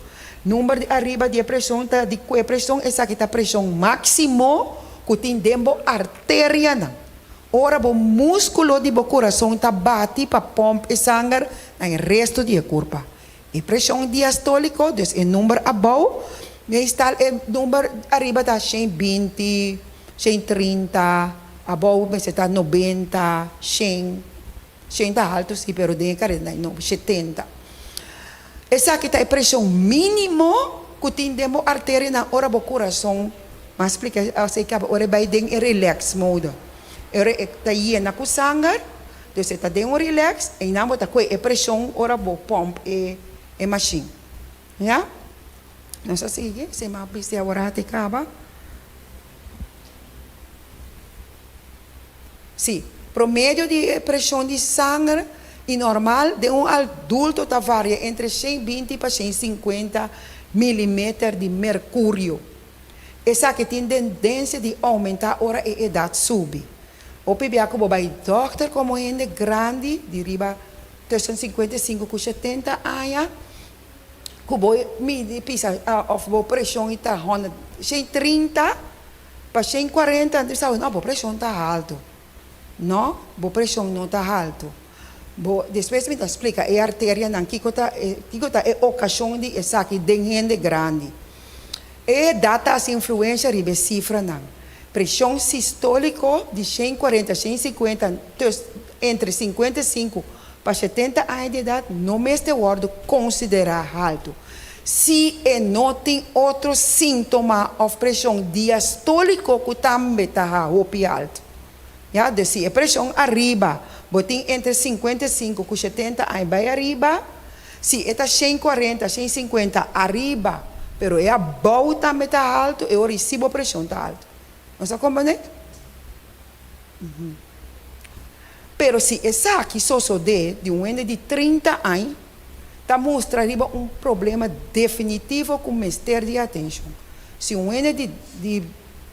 Number di ariba di e preshon ta di ku e preshon esaki ta preshon máksimo ku tin den bo arterianan. Ora bo múskulo di bo kurason ta bati pa pòmp e sanger na e resto di e kurpa. E preshon diastóliko, dus e number abou, meestal e number ariba ta 120, 130, abou mester ta 90, 100, 100 ta haltu si, pero den e kareda no, 70. Esaki ta e preshon mínimo ku tin den bo arterianan ora bo kurason, m'a splika esei kaba, ora e bai den e relax mode. Ora e ta yena ku sanger, dus e ta den un relax, einan bo ta kue e preshon ora bo pòmp e e mashin. Ya? Nos a sigui, esei m'a bisti aworat e kaba. Sí, promedio di e preshon di sanger i normal den un adulto ta varia entre 120 pa 150 milimeter di merkurio. Esaki tin tendensia di oumentá ora e edat subi. Hopi bia ku bo bai dòkter komo hende grandi di riba tussen 55 ku 70 aña, ku bo midi pisa òf bo preshon i ta 130 pa 140, anto bisa bo, no, bo preshon ta haltu. No, bo preshon no ta haltu. Bo, despues mi ta splika e arterianan kiko ta e, kiko ta e okashon di esaki den hende grandi. E edat ta hasi influensha riba e sifranan. Preshon sistóliko di 140, 150, dus entre 55 pa 70 aña di edat no mester wòrdu konsiderá haltu. Si e no tin otro síntoma òf preshon diastóliko ku tambe ta ha hopi haltu. Ya, dus si e preshon ariba bo tin entre 55 ku 70 aña bai ariba, si e ta 140, 150 ariba, pero e abou tambe ta haltu, e ora si bo preshon ta haltu. Nos a komprendé? Pero si esaki sosodé di un hende di 30 aña, ta mustra riba un problema definitivo ku mester di atenshon. Si un hende di di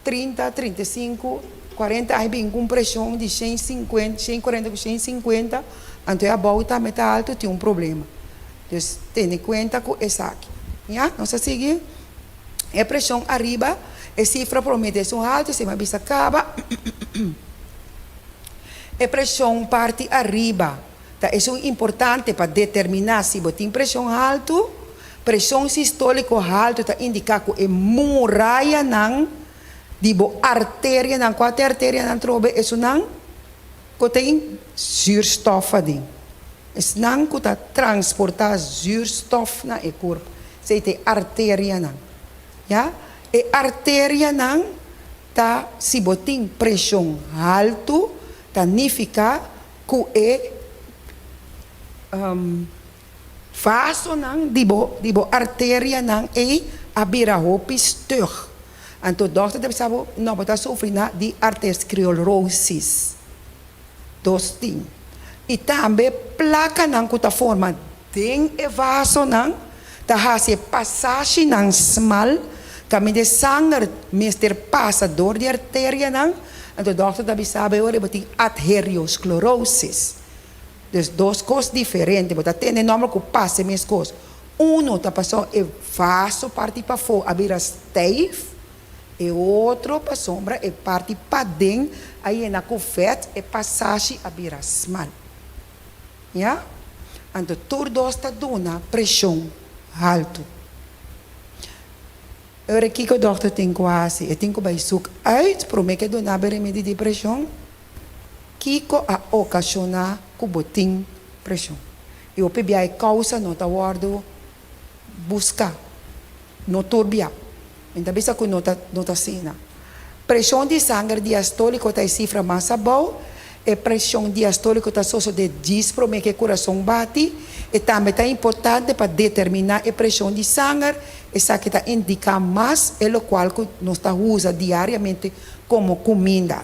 30, 35, 40 aña bin ku un preshon di 150, 140 ku 150, anto e abou tambe ta alto, tin un problema. Dus tene kuenta ku esaki. Ya, nos a sigui. E preshon ariba, e sifra promedio esun haltu, esei mi a bisa kaba. E preshon parti ariba ta esun importante pa determiná si bo tin preshon haltu. Preshon sistóliko haltu ta indiká ku e murayanan di bo arterianan, kua ta e arterianan trobe? Esunnan ku tin zuurstof aden. Esnan ku ta transportá zuurstof na e kurp. Esei ta e arterianan. Ya, e arterianan ta si bo tin preshon haltu ta nifiká ku e vasonan di bo di bo arterianan ei a bira hopi stug. Anto dòkter ta bisa bo, no, bo ta sufri na di arteriosclerosis. Dos tin. I tambe plakanan ku ta forma den e vasonan ta hasi e pasashinan smal kaminda e sanger mester pasa dor di arterianan. Anto dòkter ta bisa bo e ora bo tin arteriosclerosis. Dus dos kos diferente. Bo ta tende nòmber ku pasa e mes kos. Uno ta pasobra e vaso parti pafó a bira stijf, e otro pasobra e parti paden a yena ku vèt, e pasashi a bira smal. Ya? Anto tur dos ta duna preshon haltu. Ora kiko dòkter tin ku hasi? E tin ku bai suk uit promé ke duna bo e remedi di preshon. Kiko a okashoná ku bo tin preshon? I hopi bia e kousa no ta wòrdu buská, no tur bia. Mi ta bisa ku no ta no ta asina. Preshon di sanger diastóliko ta e sifra mas abou. E preshon diastóliko ta sosodé djis promé ku e kurason bati. E tambe ta importante pa determiná e preshon di sanger. Esaki ta indiká mas e lokual ku nos ta usa diariamente komo kuminda.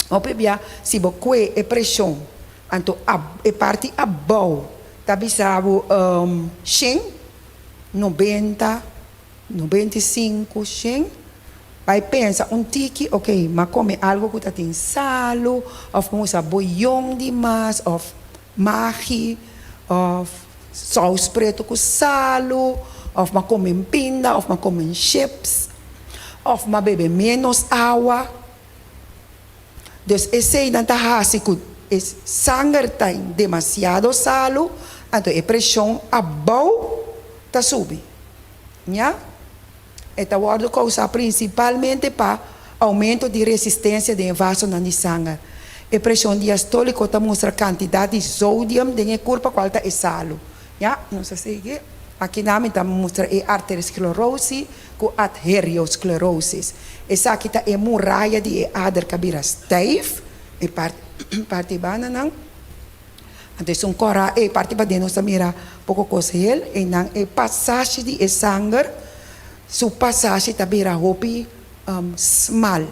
Hopi bia si bo kue e preshon anto e parti abou ta bisa bo shen, nobenta, 95, 100, bai pensa un tiki, ok, m'a kome algu ku ta tin salu òf mi usa boyon di mas òf magi òf sous pretu ku salu òf m'a kome pinda òf m'a kome chips òf m'a bebe ménos awa. Dus eseinan ta hasi ku e sanger ta demasiado salu, anto e preshon abou ta subi. Ya. E ta wòrdu kousá prinsipalmente pa oumento di resistensia den e vasonan di sanger. E preshon diastóliko ta mustra kantidat di sodium den e kurpa kual ta e salu. Ya, nos a sigui. Akinan mi ta mustra e arteriosclerosis ku atheriosclerosis. Esaki ta e muraya di e ader ku a bira stijf, e parti banda nan. Anto esun kòrá e parti paden nos ta mira poko kos hel, einan e pasashi di e sanger su pasashi ta bira hopi smal.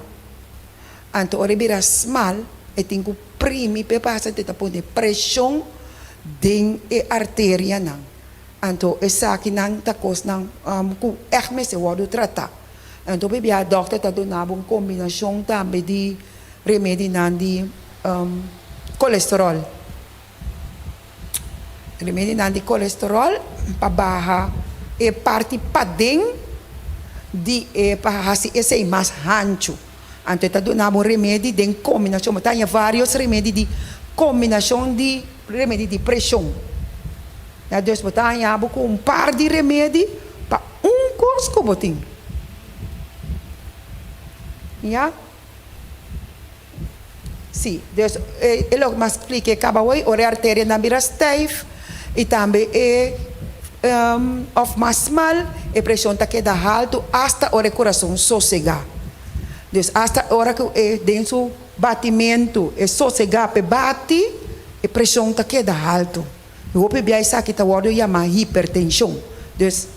Anto ora e bira smal e tin ku primi p'e pasa anto e ta pone preshon den e arterianan. Anto esakinan ta kosnan ku ègt mester wòrdu tratá. Anto pabia dòkter ta duna bo un kombinashon tambe di remedinan di kolesterol. Remedinan di kolesterol pa baha e parti paden di e pa hasi esei mas hanchu. Anto e ta duna bo remedi den kombinashon. Bo ta haña vários remedi di kombinashon di remedi di preshon. Ya dus bo ta haña bo ku un par di remedi pa un kos ku bo tin. Ya. Sí, dus e loke mas splika e kaba hoy, ora e arterianan bira stijf i tambe e òf mas smal, e preshon ta keda haltu asta ora e kurason sosegá. Dus asta ora ku e den su batimentu e sosegá p'e bati, e preshon ta keda haltu. I hopi bia esaki ta wòrdu yamá hipertenshon. Dus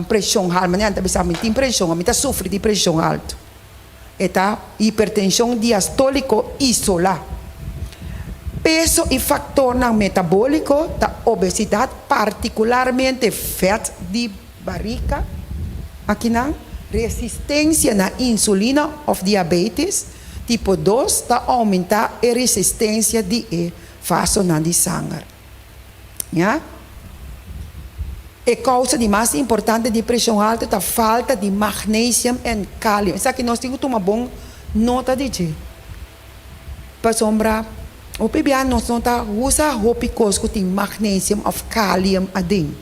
preshon haltu, manera nan ta bisa mi tin preshon, mi ta sufri di preshon haltu. E ta hipertenshon diastóliko isolá. Peso i faktornan metabóliko ta obesidat partikularmente vèt di barika, akinan, resistensia na insulina òf diabetes tipo dos ta oumentá e resistensia di e vasonan di sanger. Ya. E kousa di mas importante di preshon haltu ta falta di magnesium en kalium. Esaki nos tin ku tuma bon nota di dje. Pasobra hopi bia nos no ta usa hopi kos ku tin magnesium òf kalium aden.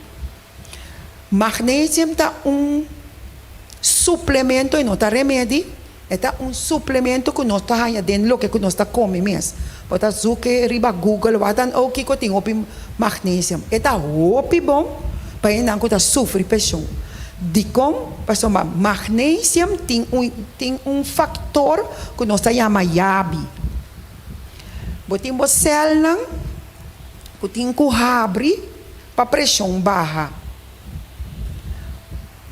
Magnesium ta un suplemento, e no ta remedi, e ta un suplemento ku nos ta haña den loke ku nos ta kome mes. Bo ta zoek riba Google wak dan ook kiko tin hopi magnesium. E ta hopi bon pa hendenan ku ta sufri preshon. Dikon? Pasobra magnesium tin un tin un faktor ku nos ta yama yabi. Bo tin bo sèlnan ku tin ku habri. Pa preshon baha.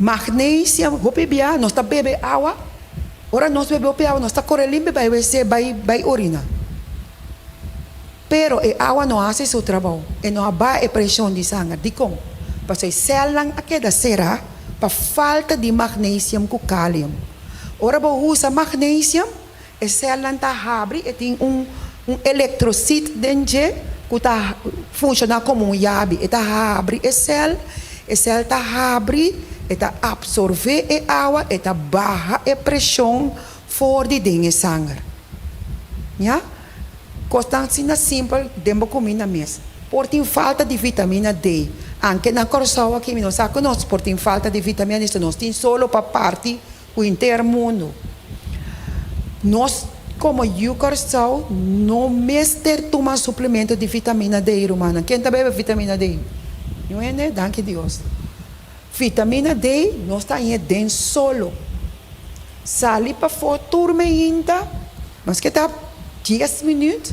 Magnesium, hopi bia nos ta bebe awa, ora nos bebe hopi awa nos ta kore limpi bai wc bai bai orina. Pero e awa no hasi su trabou, e no a baha e preshon di sanger. Dikon? Pasobra e sèlnan a keda será pa falta di magnesium ku kalium. Ora bo usa magnesium, E sèlnan ta habri, e tin un un elektrosit den dje ku ta funshoná komo un yabi. E ta habri e sèl, e sèl ta habri, e ta apsorvé e awa, e ta baha e preshon for di den e sanger. Ya? Kosnan asina simpel den bo kuminda mes. Por tin falta di vitamina D. Anke na Kòrsou aki mi no sa ku nos por tin falta di vitamina D, so nos tin solo pa parti ku henter mundu. Nos. Komo yu Kòrsou no mester tuma suplemento di vitamina D, rumannan. Ken ta bebe vitamina D? Niun hende? Danki Dios. Vitamina D nos ta hañ'é den solo. Sali pafó tur meinta, maske ta dies minüt,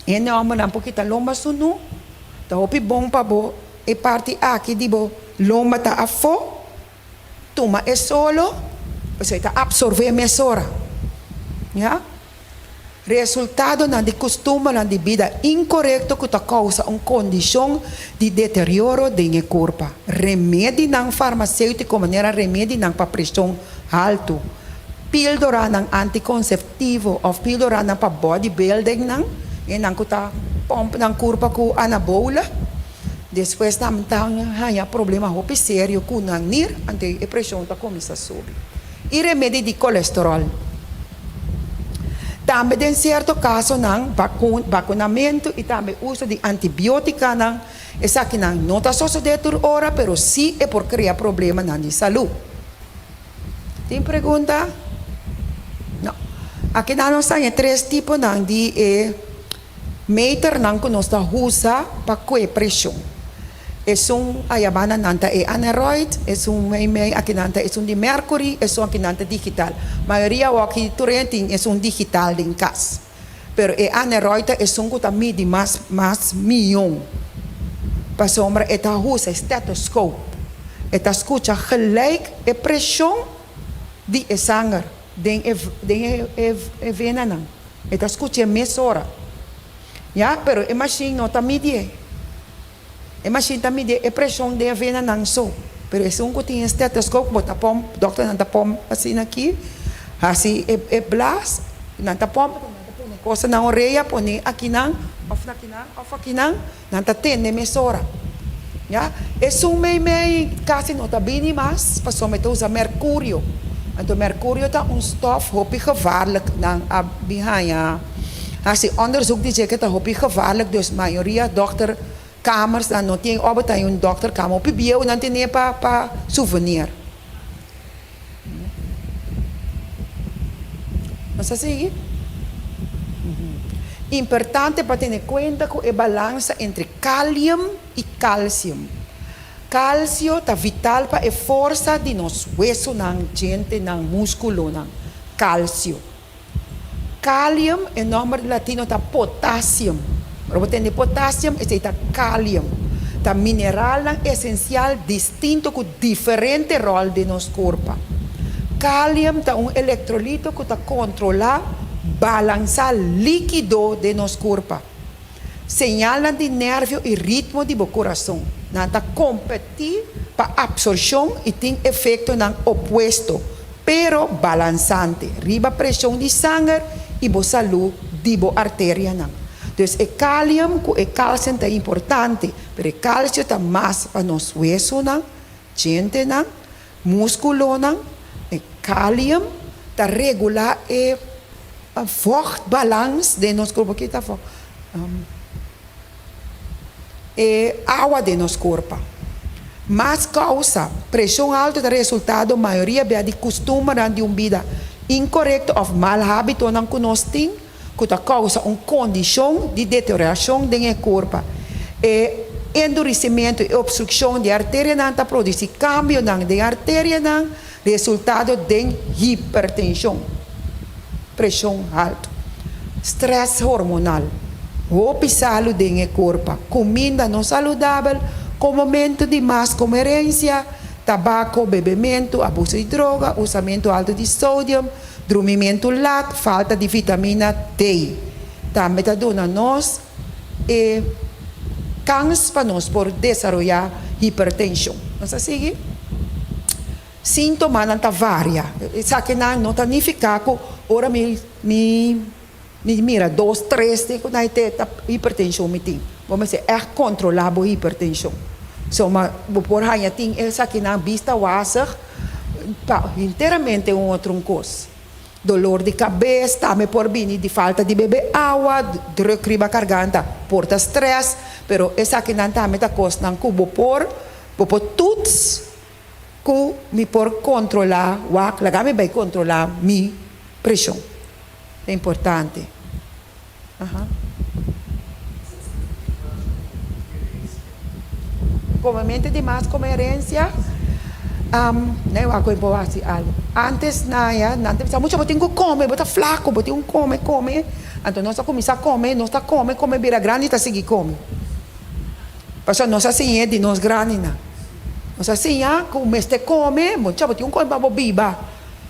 hende hòmbernan por kita lomba sunú. Ta hopi bon pa bo e parti aki di bo lomba ta afó. Tuma e solo, pasobra e ta absorbé mesora. Ya. Resultadonan di kustumbernan di bida inkorekto ku ta kousa un kondishon di deterioro den e kurpa. Remedinan farmaseutiko manera remedinan pa preshon haltu, píldoranan antikonseptivo òf píldoranan pa bodybuildingnan, e nan ku ta pòmp nan kurpa ku anabola. Despues nan ta haña problema hopi serio ku nan nir, anto e preshon ta kuminsá subi. I remedi di kolesteròl. Tambe den sierto kasonan bakunamentu i tambe uso di antibiótikanan, esakinan no ta sosodé tur ora pero sí e por krea problemanan di salú. Tin pregunta? No. Akinan nos ta haña tres tiponan di e Meternan ku nos ta usa pa kue preshon. Esun ayabanda nan ta e aneroid, esun meimei akinan ta esun di mercury, esun akinan ta digital. Mayoria awoki tur hende tin esun digital den kas. Pero e aneroid ta esun ku ta midi mas mas miyon. Pasobra e ta usa e stethoscope. E ta skucha gelijk e preshon di e sanger den e den e venanan. E ta skuch'é mesora. Ya, pero e mashin no ta midié. E mashin ta midié e preshon den e venanan so. Pero esun ku tin e stetoskop, bo ta pòmp, dòkternan ta pòmp asina aki, hasi e e blas, nan ta pòmp, nan ta pone kos na orea, pone akinan, òf nakinan, òf akinan, nan ta tende mesora. Ya, esun meimei kasi no ta bini mas pasobra e ta usa mercurio. Anto mercurio ta un stof hopi gevaarlijk. Nan a bin haña hasi onderzoek di dje ke ta hopi gevaarlijk, dus mayoria dokter kamers nan no tin obo ta un dokter kamer hopi bieu nan tene pa pa souvenir. Nos a sigui? Importante pa tene kuenta ku e balansa entre kalium i kalsium. Kalsio ta vital pa e forsa di nos wesonan, djentenan, muskulonan. Kalsio. Kalium, e nòmber latino ta potassium. Ora bo tende potassium, esei ta kalium. Ta mineralnan esensial distinto ku diferente ròl den nos kurpa. Kalium ta un elektrolito ku ta kontrolá balansá líkido den nos kurpa. Señalnan di nervio i ritmo di bo kurason. Nan ta kompetí pa apsorshon i tin efektonan opuesto, pero balansante, riba preshon di sanger i bo salú di bo arterianan. Dus e kalium ku e kalsium ta importante, pero e kalsio ta mas pa nos wesonan, djentenan, muskulonan. E kalium ta regulá e vochtbalans den nos kurpa. Ki ta vocht? E awa den nos kurpa. Mas kousa, preshon altu ta resultado mayoria bia di kustumbernan di un bida inkorekto òf mal hábitonan ku nos tin ku ta kousa un kondishon di deteriorashon den e kurpa. E endurisimentu i opstrukshon di arterianan ta produsí kambionan den arterianan, resultado den hipertenshon, preshon haltu, strès hormonal, hopi salu den e kurpa, kuminda no saludabel, komomentu di mas komo herensia, tabako, bebementu, abuso di droga, usamentu haltu di sodium, Drumimentu lat, falta di vitamina D. Tambe ta duna nos e kans pa nos por desaroyá hipertenshon. Nos a sigui? Síntomanan ta varia. Esakinan no ta nifiká ku ora mi mi mi mira dos, tres di ku nan te ta hipertenshon mi tin. Bo mester ègt kontrolá bo hipertenshon. So ma bo por haña tin esakinan bista wazig. Pa hinteramente un otro un kos. Dolor di kabes tambe por bini di falta di bebe awa, druk riba karganta, por ta stress, pero esakinan tambe ta kosnan ku bo por bo por toets ku mi por kontrola wak, laga mi bai kontrola mi preshon. Ta importante. Aha. Komementu di mas komo herensia, nan wak ku e por hasi algu. Antes nan ya, nan ta bisa mucha bo tin ku kome, bo ta flaku, bo tin ku kome, kome. Anto nos a kuminsá kome, nos ta kome, kome bira grandi ta sigui kome. Pasobra nos a siñ'é di nos grandinan. Nos a siña ku mester kome, mucha bo tin ku kome pa bo biba.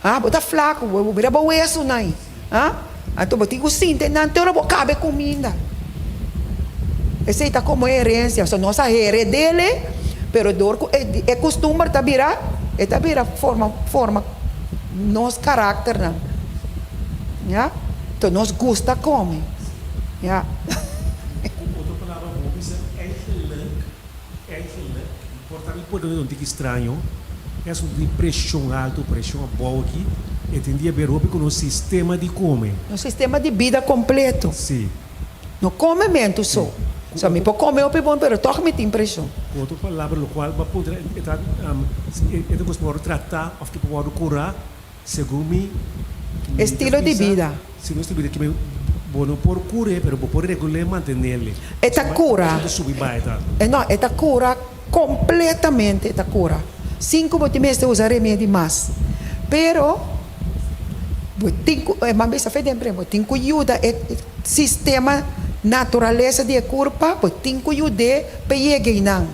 Ha, bo ta flaku, bo bira bo wesunan ei. Ha, anto bo tin ku sinti nan te ora bo kaba e kuminda. Esei ta komo herensia, so nos a hered'é, pero dor ku e e kustumber ta bira, e ta bira forma forma nos karakternan. Ya, enton nos gusta kome. Ya. Ku otro palabra bo bisa eigenlijk, eigenlijk, por ta mi por ta un tiki straño, e asuntu di preshon altu, preshon abou aki, e tin di haber hopi ku nos sistema di kome. Nos sistema di bida kompleto. Si. No komementu so. So mi por kome hopi bon pero tòg mi tin preshon. Ku otro palabra lokual bo a puntra e ta e ta kos por wòrdu tratá òf ke por wòrdu kurá segun mi mi ta Estilo di bisa bida. si nos estilo di bida ke bo no por kur'é pero bo por regul'é i mantenel'e. E ta kura. Pasobra ta subi bai ta. E no e ta kura kompletamente e ta kura sin ku bo tin mester usa remedi mas pero bo tin ku e man bisa fe den prem bo tin ku yuda e sistema naturalesa di e kurpa bo tin ku yud'é pa e yega einan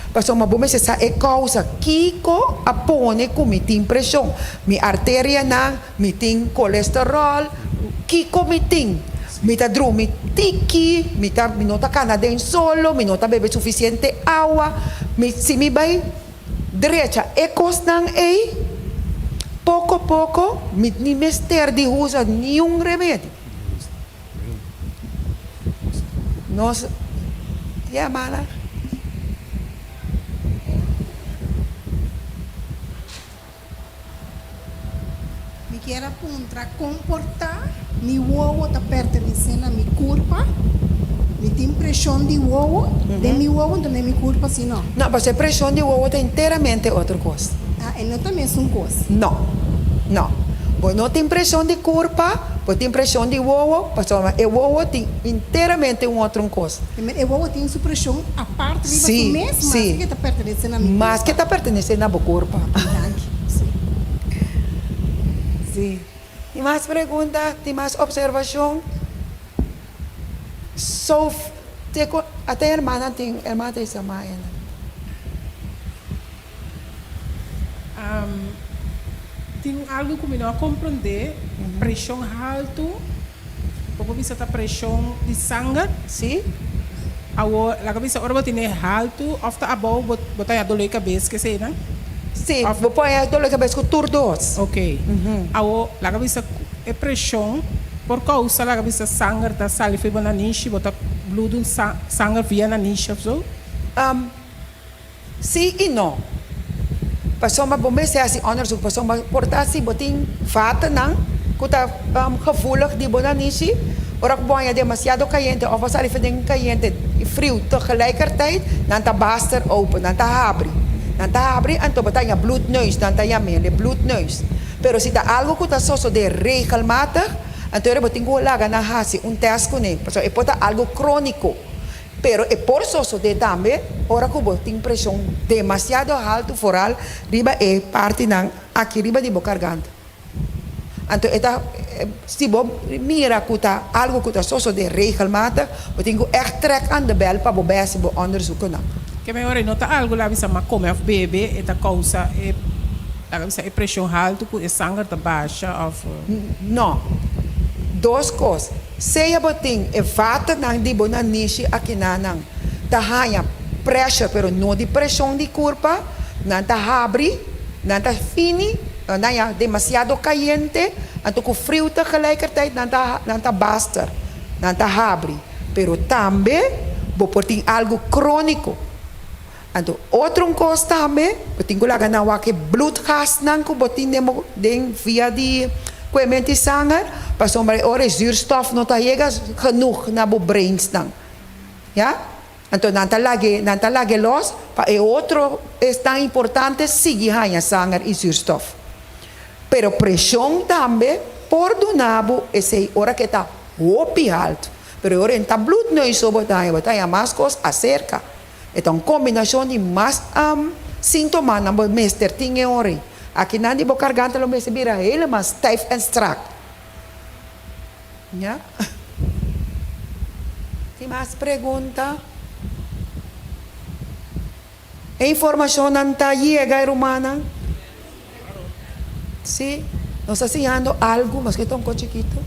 pasobra bo mester sa e kousa kiko a pone ku mi tin preshon mi arterianan Mi tin kolesterol, kiko mi tin? Mi ta drumi tiki, mi ta mi no ta kana den solo, mi no ta bebe sufisiente awa, mi si mi bai drecha e kosnan ei, poko poko mi ni mester di usa niun remedi. Nos ya mala. Mi kier a puntra kon por ta mi wowo ta pertenesé na mi kurpa? Mi tin preshon di wowo den mi wowo nto den mi kurpa si no? No, pasobra e preshon di wowo ta enteramente otro kos. Ah, e no ta mesun kos? No, no. Bo no tin preshon di kurpa, bo tin preshon di wowo, pasobra e wowo tin enteramente un otro kos. E wowo tin su preshon apart riba su mes, maske ke ta pertenesé na mi kurpa. Maske ta pertenesé na bo kurpa. Danki. Sí. Sí. Tin mas pregunta? Tin mas opservashon? So, te ku ata e hermana tin, hermana ta bisa mañana. Tin algu ku mi no a komprondé, preshon haltu, bo por bisa ta preshon di sanger? Sí. Awor, laga bisa ora bo tene haltu òf ta abou bo bo ta haña doló di kabes ke eseinan? Sí, bo por haña doló di kabes ku tur dos. Oke. Awor, laga bisa e preshon por kousa laga bisa sanger ta sali for bo nanishi, bo ta bludu sanger via nanishi òf so? Sí i no. Pasobra bo mester hasi onderzoek pasobra por ta si bo tin vatennan ku ta gevoelig di bo nanishi, ora ku bo haña demasiado kayente òf bo sali for den kayente i friu tegelijkertijd, nan ta baster open, nan ta habri. Nan ta habri anto bo ta haña bloedneus, nan ta yam'é e bloedneus. Pero si ta algu ku ta sosodé regelmatig, anto ora bo tin ku laga nan hasi un tèst kuné, pasobra e por ta algu króniko. Pero e por sosodé tambe ora ku bo tin preshon demasiado haltu foral riba e partinan aki riba di bo karganta. Anto e ta si bo mira ku ta algu ku ta sosodé regelmatig, bo tin ku ègt trèk aan de bèl pa bo bai hasi bo ònderzoekennan. Ke mehor e no ta algu la bisa ma kome òf bebe e ta kousa e laga bisa e preshon haltu ku e sanger ta basha òf. No. Dos kos. Sea bo tin e vaternan di bo nanishi akinanan ta haña pressure pero no di preshon di kurpa, nan ta habri, nan ta fini, nan ta haña demasiado kayente, anto ku friu tegelijkertijd nan ta nan ta baster, nan ta habri. Pero tambe bo por tin algu króniko. Anto otro un kos tambe, bo tin ku laga nan wak e bloedgasnan ku bo tin den bo den via di kuement di sanger, pasobra e ora e zuurstof no ta yega genoeg na bo breinsnan. Ya? Anto nan ta lag'e nan ta lag'e los pa e otro esnan importante sigui haña sanger i zuurstof. Pero preshon tambe. por duna bo esei ora ku e ta hopi haltu. Pero e ora e no ta bloedneus so bo ta haña, bo ta haña mas kos aserka. E ta un kombinashon di mas síntomanan bo mester tin e ora ei. Akinan di bo karganta lo mester bira helemaal stijf en strak. Ya. Tin mas pregunta? E informashonnan ta yega e rumannan? Sí, nos ta siñando algu, maske ta un ko chikitu.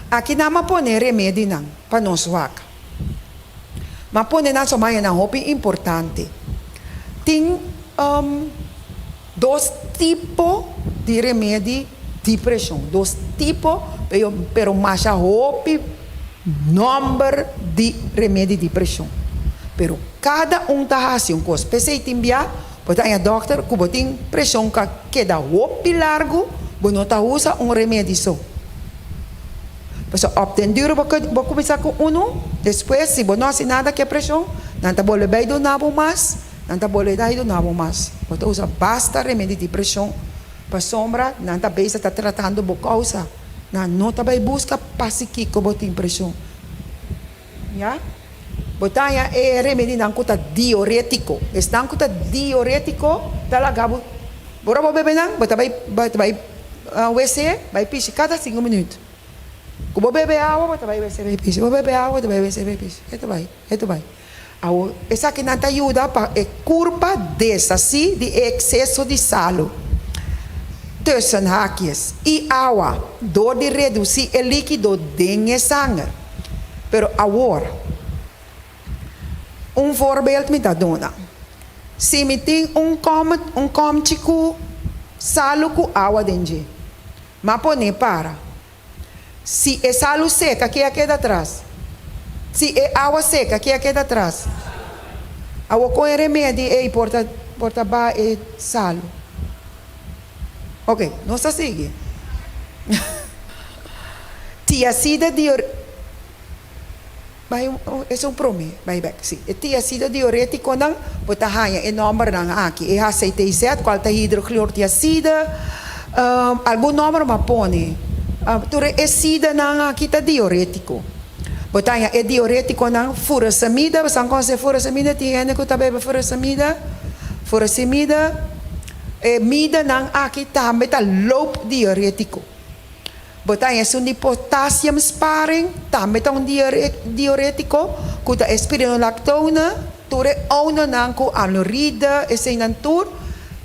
Aki nan a pone remedinan pa nos wak. M'a pone nan somayanan hopi importante. Tin dos tipo di remedi di preshon, dos tipo, pero masha hopi nòmber di remedi di preshon. Pero kada un ta hasi un kos. P'esei tin bia bo ta haña dòkter ku bo tin preshon ku a keda hopi largu, bo no ta usa un remedi so. Pasobra op den duru bo bo kuminsá ku unu, despues si bo no hasi nada ku e preshon, nan ta bolbe bai duna bo mas, nan ta bolbe bai duna bo mas. Bo ta usa basta remedi di preshon pasobra nan ta bezig ta tratando bo kousa. Nan no ta bai buska pasi kiko bo tin preshon. Ya. Bo ta haña e remedinan ku ta diorétiko. Esnan ku ta diorétiko ta laga bo, ora bo bebe nan, bo ta bai bo ta bai wc bai pishi kada sinku minüt. Ku bo bebe awa bo ta bai wc bai pishi, bo bebe awa bo ta bai wc bai pishi. E ta bai, e ta bai. Awor esakinan ta yuda pa e kurpa deshasí di e ekseso di salu, tussen haakjes, i awa dor di redusí e líkido den e sanger. Pero awor, un voorbeeld mi ta duna. Si mi tin un kom un komchi ku salu ku awa den dje, m'a pon'é para. Si e salu seka, ke a keda atras? Si e awa seka, ke a keda atras? Awor kon e remedi ei por ta por ta baha e salu? Ok, nos ta sigui. Tiazida dior Bai esun prome, bai bek, si. E tiazida diuretikonan bo ta haña e nòmbernan aki, e HCTZ, kual ta hidroclortiazide, algun nòmber bo a pone. Tur e sidanan aki ta diuretiko. Bo ta haña e diuretikonan furosemide, bo sa konosé furosemide? Tin hende ku ta bebe furosemide? Furosemide, e midanan aki tambe ta loopdiuretiko. Bo ta haña esun di potassium sparing, tambe ta un diurétiko, ku ta e spironolactone, tur e ounonan ku amloride, eseinan tur.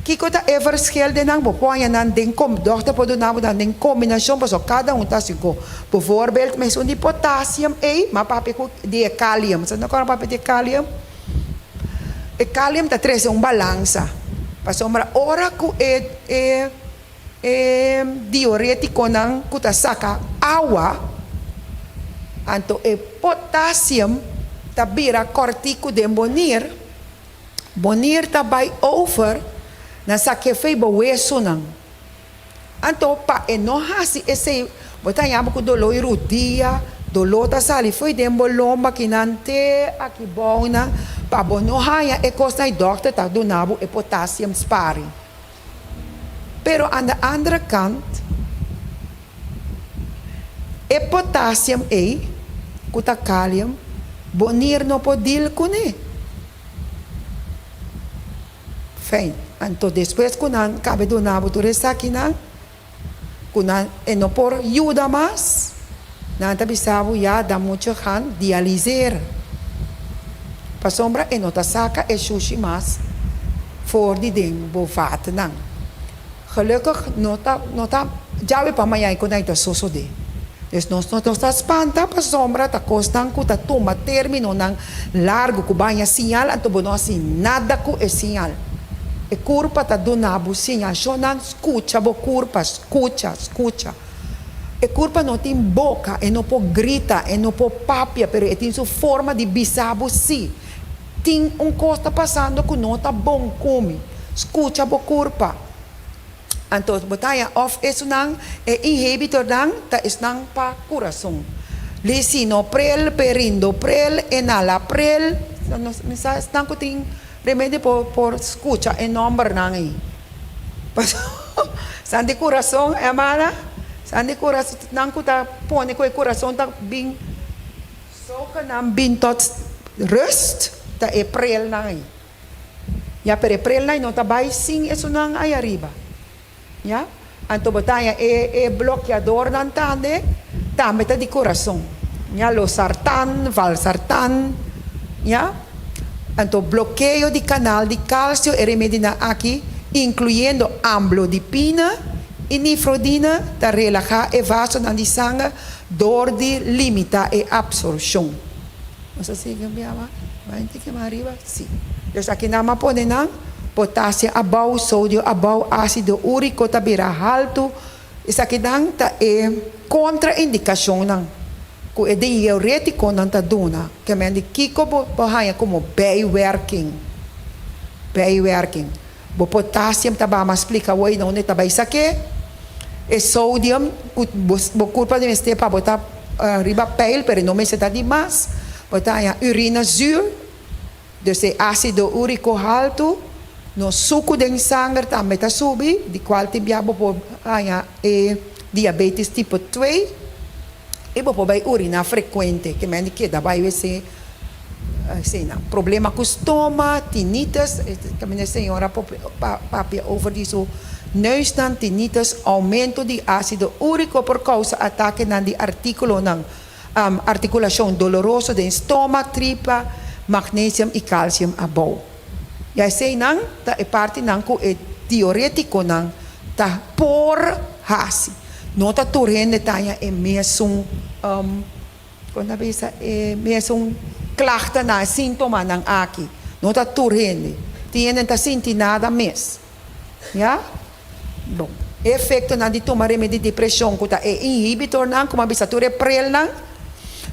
Kiko ta e verschil den nan? Bo por haña nan den kom, dòkter por duna bo nan den kombinashon pasobra kada un ta hasi go. Bijvoorbeeld, mesun di potassium ei, m'a papia ku di e kalium. Sa no kòrda papia di e kalium? E kalium ta trese un balansa, pasobra ora ku e e. E diurétikonan ku ta saka awa, anto e potasium ta bira kòrtiku den bo nir, bo nir ta bai over na sak'é fei bo wesunan. Anto pa e no hasi esei, bo ta haña bo ku doló i rudia, doló ta sali fo'i den bo lomba kinan te aki bounan, pa bo no haña e kosnan ei dòkter ta duna bo e potasium sparing. Pero aan de andere kant, e potassium ei, ku ta kalium, bo nir no por deal kuné. Fijn, anto despues ku nan kabe duna bo tur esakinan, ku nan e no por yuda mas, nan ta bisa bo ya dan moet je gaan dialiseer. Pasobra e no ta saka e shushi mas for di den bo vaatnan. Gelukkig no ta no ta djawe pa mañana ku nan ta sosode. Dus nos no ta spanta pasobra ta kosnan ku ta tuma terminonan largu ku baña siñal anto bo no hasi nada ku e siñal. E kurpa ta duna bo siñal. Shonnan skucha bo kurpa, skucha, skucha. E kurpa no tin boka, e no por grita, e no por papia, pero e tin su forma di bisa bo si. Tin un kos ta pasando ku no ta bon ku mi. Skucha bo kurpa. Anto bo ta haña òf esunnan e inhibitornan ta esnan pa kurason. Lisinopril, perindopril, enalapril, mi sa esnan ku tin remedi por por skucha e nòmbernan ei. Pasobra esnan di kurason, hermana. San di kurason nan ku ta pone ku e kurason ta bin soka nan bin tot rust ta e prelnan ei. Ya pero e prelnan ei no ta bai sin esunnan ei ariba. Ya anto bo ta haña e e blokeadornan tande tambe ta di kurason. Ya losartan, valsartan ya. Anto blokeo di kanal di kalsio e remedinan aki inkluyendo amlodipina i nifrodina ta relahá e vasonan di sanger dor di limitá e apsorshon. Nos a sigui un bia mas? Bai un tiki mas ariba? Sí. Dus aki nan a pone nan, potasio abou, sodio abou, ásido úriko ta bira haltu. Esakinan ta e kontraindikashonnan ku e diurétikonan ta duna. Ke men di kiko bo por haña komo bijwerking. Bijwerking. Bo potasium ta baha, m'a splika awor ei unda ta bai sak'é. E sodium ku bo kurpa di mester pa bo ta riba peil, pero e no mester ta di mas. Bo ta haña urina zuur, dus e ásido úriko haltu. Nos suku den sanger tambe ta subi, di kual tin bia bo por haña e diabetes tipo twee i bo por bai uriná frekuente, ke men di keda bai wc. Eseinan. Problema ku stoma, tinnitus, kaminda e señora papia over di su neusnan, tinnitus, oumento di ásido úriko por kousa atakenan di artíkulonan, artikulashon doloroso den stoma, tripa, magnesium i kalsium abou. Ya eseinan ta e partinan ku e diorétikonan ta por hasi. No ta tur hende ta haña e mesun. Kon ta bisa e mesun klachtanan, e sintomanan aki? No ta tur hende. Tin hende ta sinti nada mes. Ya? Bon. E efektonan di tuma remedi di preshon ku ta e inhibitornan, komo a bisa tur e prelnan.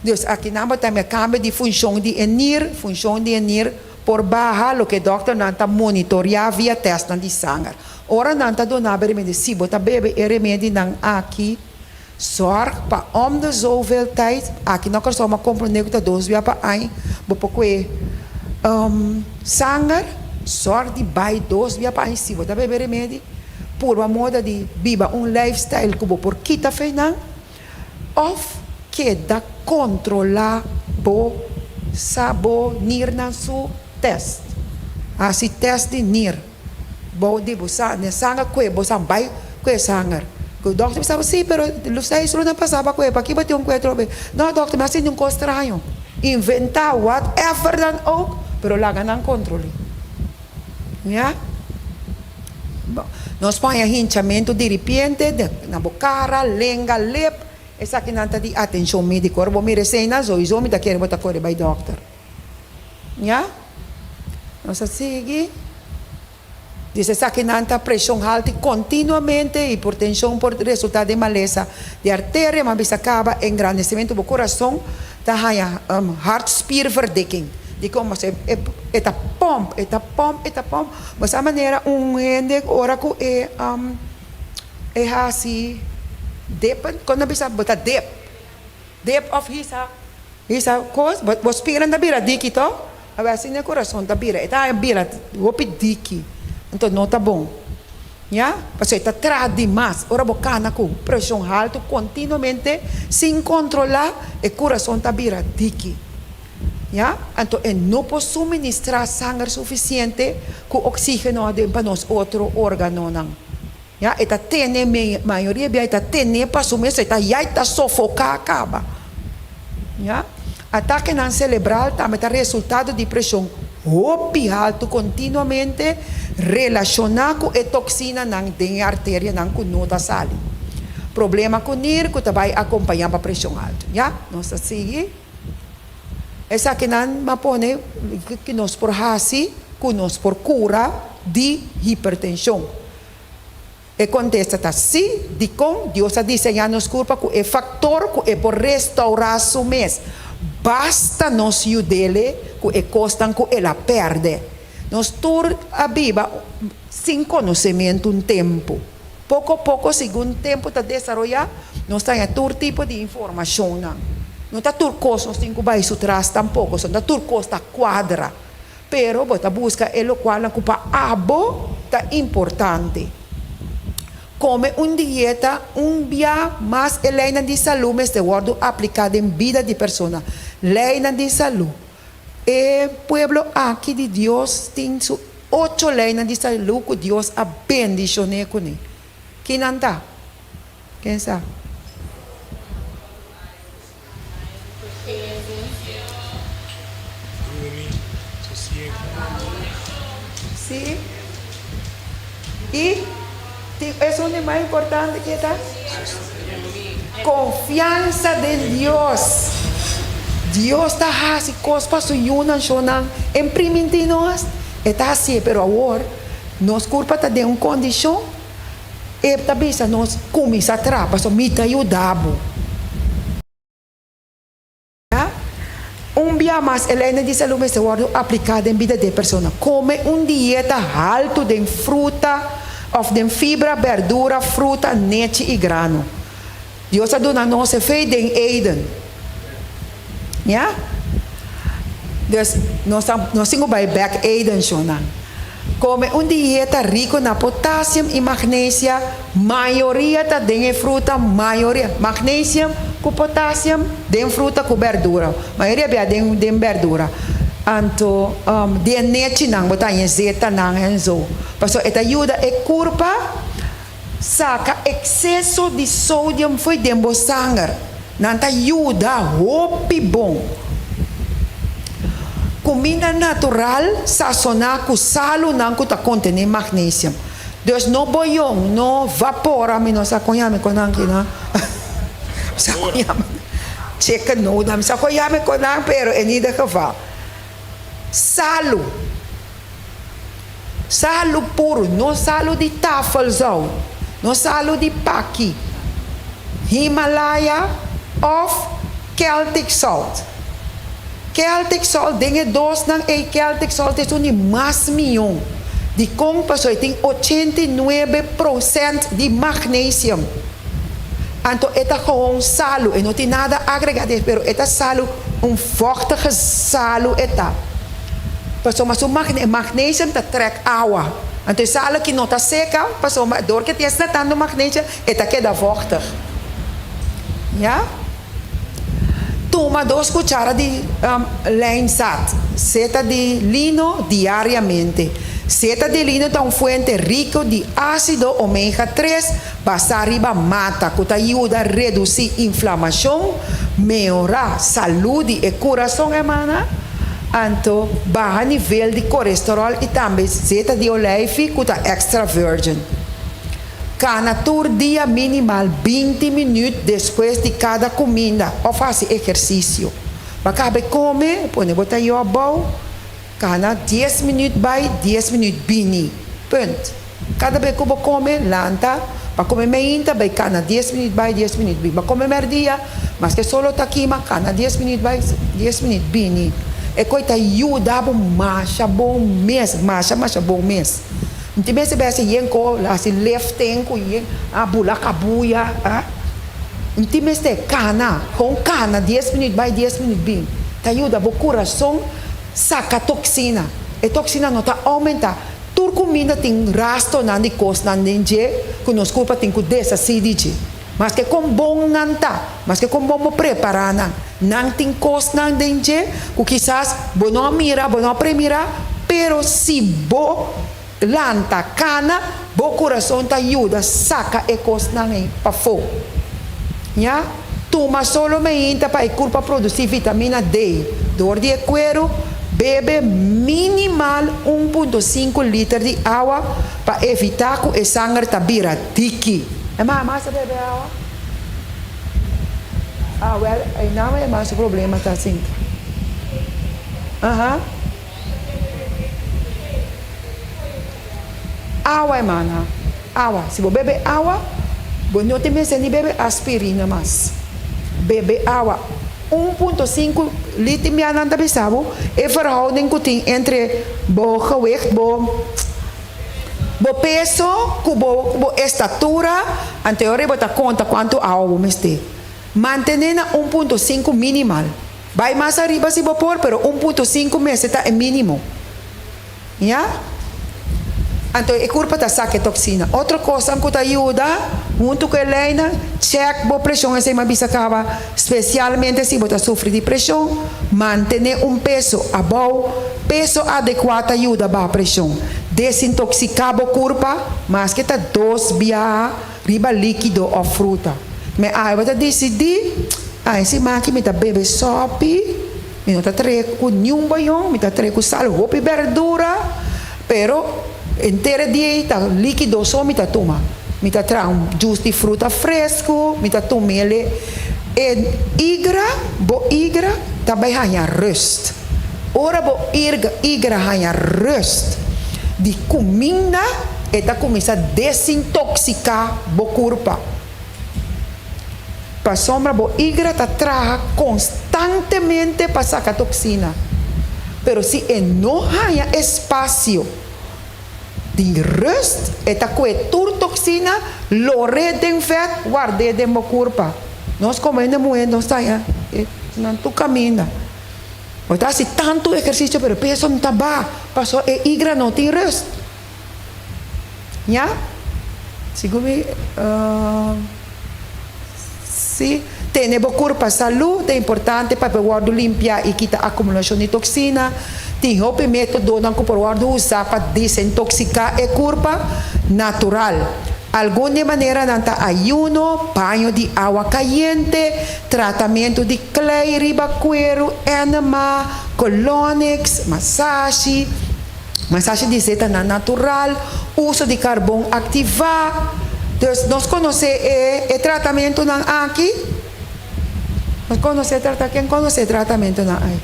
Dus akinan bo ta mira kambio di funshon di e nir, funshon di e nir por baha, loke e dòkternan ta monitoreá via tèstnan di sanger. Ora nan ta duna bo e remedi, si bo ta bebe e remedinan aki, Zorg pa om de zoveel tijd, aki na Kòrsou m'a komprondé ku ta dos bia pa aña, bo por kue sanger, zorg di bai dos bia pa aña si bo ta bebe remedi, purba moda di biba un lifestyle ku bo por kita feinan òf keda kontrolá bo sa bo nirnan su tèst, hasi tèst di nir. Bo di bo sa ne sanger kue bo sa bai kue sanger. Ku dokter bisa bo si pero lo seis luna pasa bo a kue paki bo tin un kue atrobe. No dokter mi a sinti un kos straño. Inventa whatever dan ook pero laga nan kontrole. Ya. Bo nos por haña hinchamentu diripiente na bo kara, lenga, lip. Esakinan ta di atenshon mediko. Ora bo mira eseinan sowiso mi ta kere bo ta kore bai dokter. Ya. Nos a sigui. Dice esakinan ta preshon haltu kontinuamente, hipertenshon por resultá den malesa di arteria, ma bisa kaba engrandesimentu bo kurason ta haña hartspierverdikking. Dikon? Pasobra e ta pòmp, e ta pòmp, e ta pòmp. Bo sa manera un hende ora ku e e hasi dip, kon ta bisa bo ta dip, dip òf hisa. Bisa kos, bo bo spiran ta bira diki to? Awor asina e kurason ta bira, e ta bira hopi diki, anto no ta bon, ya, pasobra e ta traha dimas. Ora bo kana ku preshon haltu kontinuamente sin kontrolá, e kurason ta bira diki, ya, anto e no por suministrá sanger sufisiente ku oksígeno aden pa nos otro órganonan. Ya, e ta tene, mayoria bia e ta tene pa su mes, e ta ya e ta sofoká kaba. Ya, atakenan selebral tambe ta resultado di preshon hopi haltu kontinuamente relashoná ku e toksinanan den e arterianan ku no ta sali. Problema ku nir ku ta bai akompañá pa preshon haltu. Ya, nos ta sigui. Esakinan m'a pone ki nos por hasi ku nos por kura di hipertenshon. E kontesta ta sí. Dikon? Dios a diseñá nos kurpa ku e faktor ku e por restourá su mes. Basta nos yud'é ku e kosnan ku el a pèrdè. Nos tur a biba sin konosementu un tempu. Poko poko, segun tempu ta desaroyá, nos ta haña tur tipo di informashonnan. No ta tur kos nos tin ku bai su tras tampoko, so no ta tur kos ta kuadra. Pero bo ta buska e lokualnan ku pa abo ta importante. Kome un dieta un bia mas e leinan di salú mester wòrdu apliká den bida di persona. Leinan di salú. E pueblo aki di Dios tin su ocho leinan di salú ku Dios a bendishon'é kuné. Ki nan ta? Ken sa? Sí. I tin esun di mas importante ke ta? Konfiansa den Dios. Dios ta hasi kos pa su yunan, shonnan. En primintí nos, e ta hasié, pero awor nos kurpa ta den un kondishon. E ta bisa nos, Kuminsá traha, pasobra mi ta yuda bo. Ya. Un bia mas, e leinan di salú mester wòrdu apliká den bida di e persona. Kome un dieta haltu den fruta òf den fibra, bèrdura, fruta, nechi i grano. Dios a duna nos e fe den Eden. Ya. Dus, nos ta, nos tin ku bai bèk Eden, shonnan. Kome un dieta riku na potasium i magnesia, mayoria ta den e fruta, mayoria, magnesium ku potasium den fruta ku bèrdura, mayoria bia den den bèrdura. Anto, den nechinan bo ta haña zetanan en zo. Pasobra e ta yuda e kurpa Saka ekseso di sodium fo'i den bo sanger. Nan ta yuda hopi bon. Kuminda natural sasoná ku salunan ku ta kontené magnesium. Dus no boyon, no vapora, mi no sa kon yama e konan aki nan. Mi sa kon yama chicken noodle, mi sa kon yama e konan pero en ieder geval salu. Salu puru, no salu di tafelzout, no salu di paki, Himalaya òf Celtic salt. Celtic salt, den e dosnan ei Celtic salt es un di mas mihó. Dikon? Pasobra e tin 89 prosènt di magnesium. Anto e ta gewoon salu, e no tin nada agregá den, pero e ta salu, un vòchtige salu e ta. Pasobra su magnesium ta trek awa. Anto e sala ki no ta seka, pasobra dor ke tin asina tantu magnesium, e ta keda vochtig. Ya. Tuma dos kuchara di lijnzaad, seta di lino, diariamente. Seta di lino ta un fuente riku di ásido omega tres basá riba mata ku ta yuda redusí inflamashon, mehorá salú di e kurason, hermana, anto baha nivel di kolesteròl i tambe zeta di oleifi ku ta extra virgin. Kana tur dia minimal 20 minüt despues di kada kuminda òf hasi ehersisio. Bo a kabe kome, pone bo tayó abou, Kana dies minuut bai, dies minuut bini. Punt. Kada be ku bo kome, lanta, pa kome meinta, bai kana dies minuut bai, dies minuut bini. Bo kome merdia, maske solo ta kima, kana dies minuut bai, dies minuut bini. E koi ta yuda bo masha bon mes, masha masha bon mes. No tin mester bai hasi yen ko, hasi lifting ku yen, a bula kabuya, a. No tin mester, kana, kon kana dies minuut bai, dies minuut bini. Ta yuda bo kurason. Saka toksina. E toksina no ta oumentá. Tur kuminda tin rastonan di kosnan den dje ku nos kurpa tin ku deshasí di dje. Maske kon bon nan ta, maske kon bon bo prepará nan, nan tin kosnan den dje ku kisas bo no a mira, bo no a premirá, pero si bo lanta kana, bo kurason ta yuda saka e kosnan ei pafó. Ya, tuma solo meinta pa e kurpa produsí vitamina D dor di e kueru, bebe minimal 1.5 liter di awa pa evitá ku e sanger ta bira diki. E mama sa bebe awa? Ah, wèl, einan e mas problema ta sinta. Aha. Awa hermana, awa. Si bo bebe awa, bo no tin mester ni bebe aspirina mas. Bebe awa. 1.5 liter mia nan ta bisa bo e verhouding ku tin entre bo gewicht, bo bo peso ku bo bo estatura, anto e ora bo ta konta kuantu awa bo mester. Mantene na 1.5 minimal. Bai mas ariba si bo por, pero 1.5 mester ta e minimo. Ya? Anto e kurpa ta saka e toksina. Otro kosnan ku ta yuda huntu ku e leinan, chèk bo preshon, esei mi a bisa kaba, spesialmente si bo ta sufri di preshon, mantené un peso abou, peso adekuá ta yuda baha preshon. Desintoksiká bo kurpa maske ta dos biaha riba líkido òf fruta. Mi ai bo ta disidí, Ai si maki mi ta bebe sòpi. Mi no ta trae ku niun bayon, mi ta trae ku sal, hopi berdura, pero henter e dia ei ta likido so mi ta tuma. Mi ta traha un jus di fruta fresku, mi ta tum'el e igra, bo igra ta bai haña rust. Ora bo igra haña rust di kuminda, e ta kuminsá desintoksiká bo kurpa. Pasobra bo igra ta traha konstantemente pa saka toksina, pero si e no haña espasio di rust, e ta kue tur toksina, lor'é den vèt, ward'é den bo kurpa. Nos komo hende muhé nos ta haña e nan tur kaminda. Bo ta hasi tantu ehersisio pero peso no ta baha pasobra e igra no tin rust. Ya? Sigur mi Si. Tene bo kurpa salú ta importante pa por wòrdu limpiá i kita akumulashon di toksina. Tin hopi métodonan ku por wòrdu usá pa desintoksiká e kurpa natural. Algun di e maneranan ta ayuno, baño di awa kayente, tratamentu di klei riba kueru, enema, colonics, masashi. Masashi di zetanan natural, uso di karbon aktivá. Dus nos konosé e e tratamentunan aki? Nos konosé e trata ken konosé e tratamentunan ai?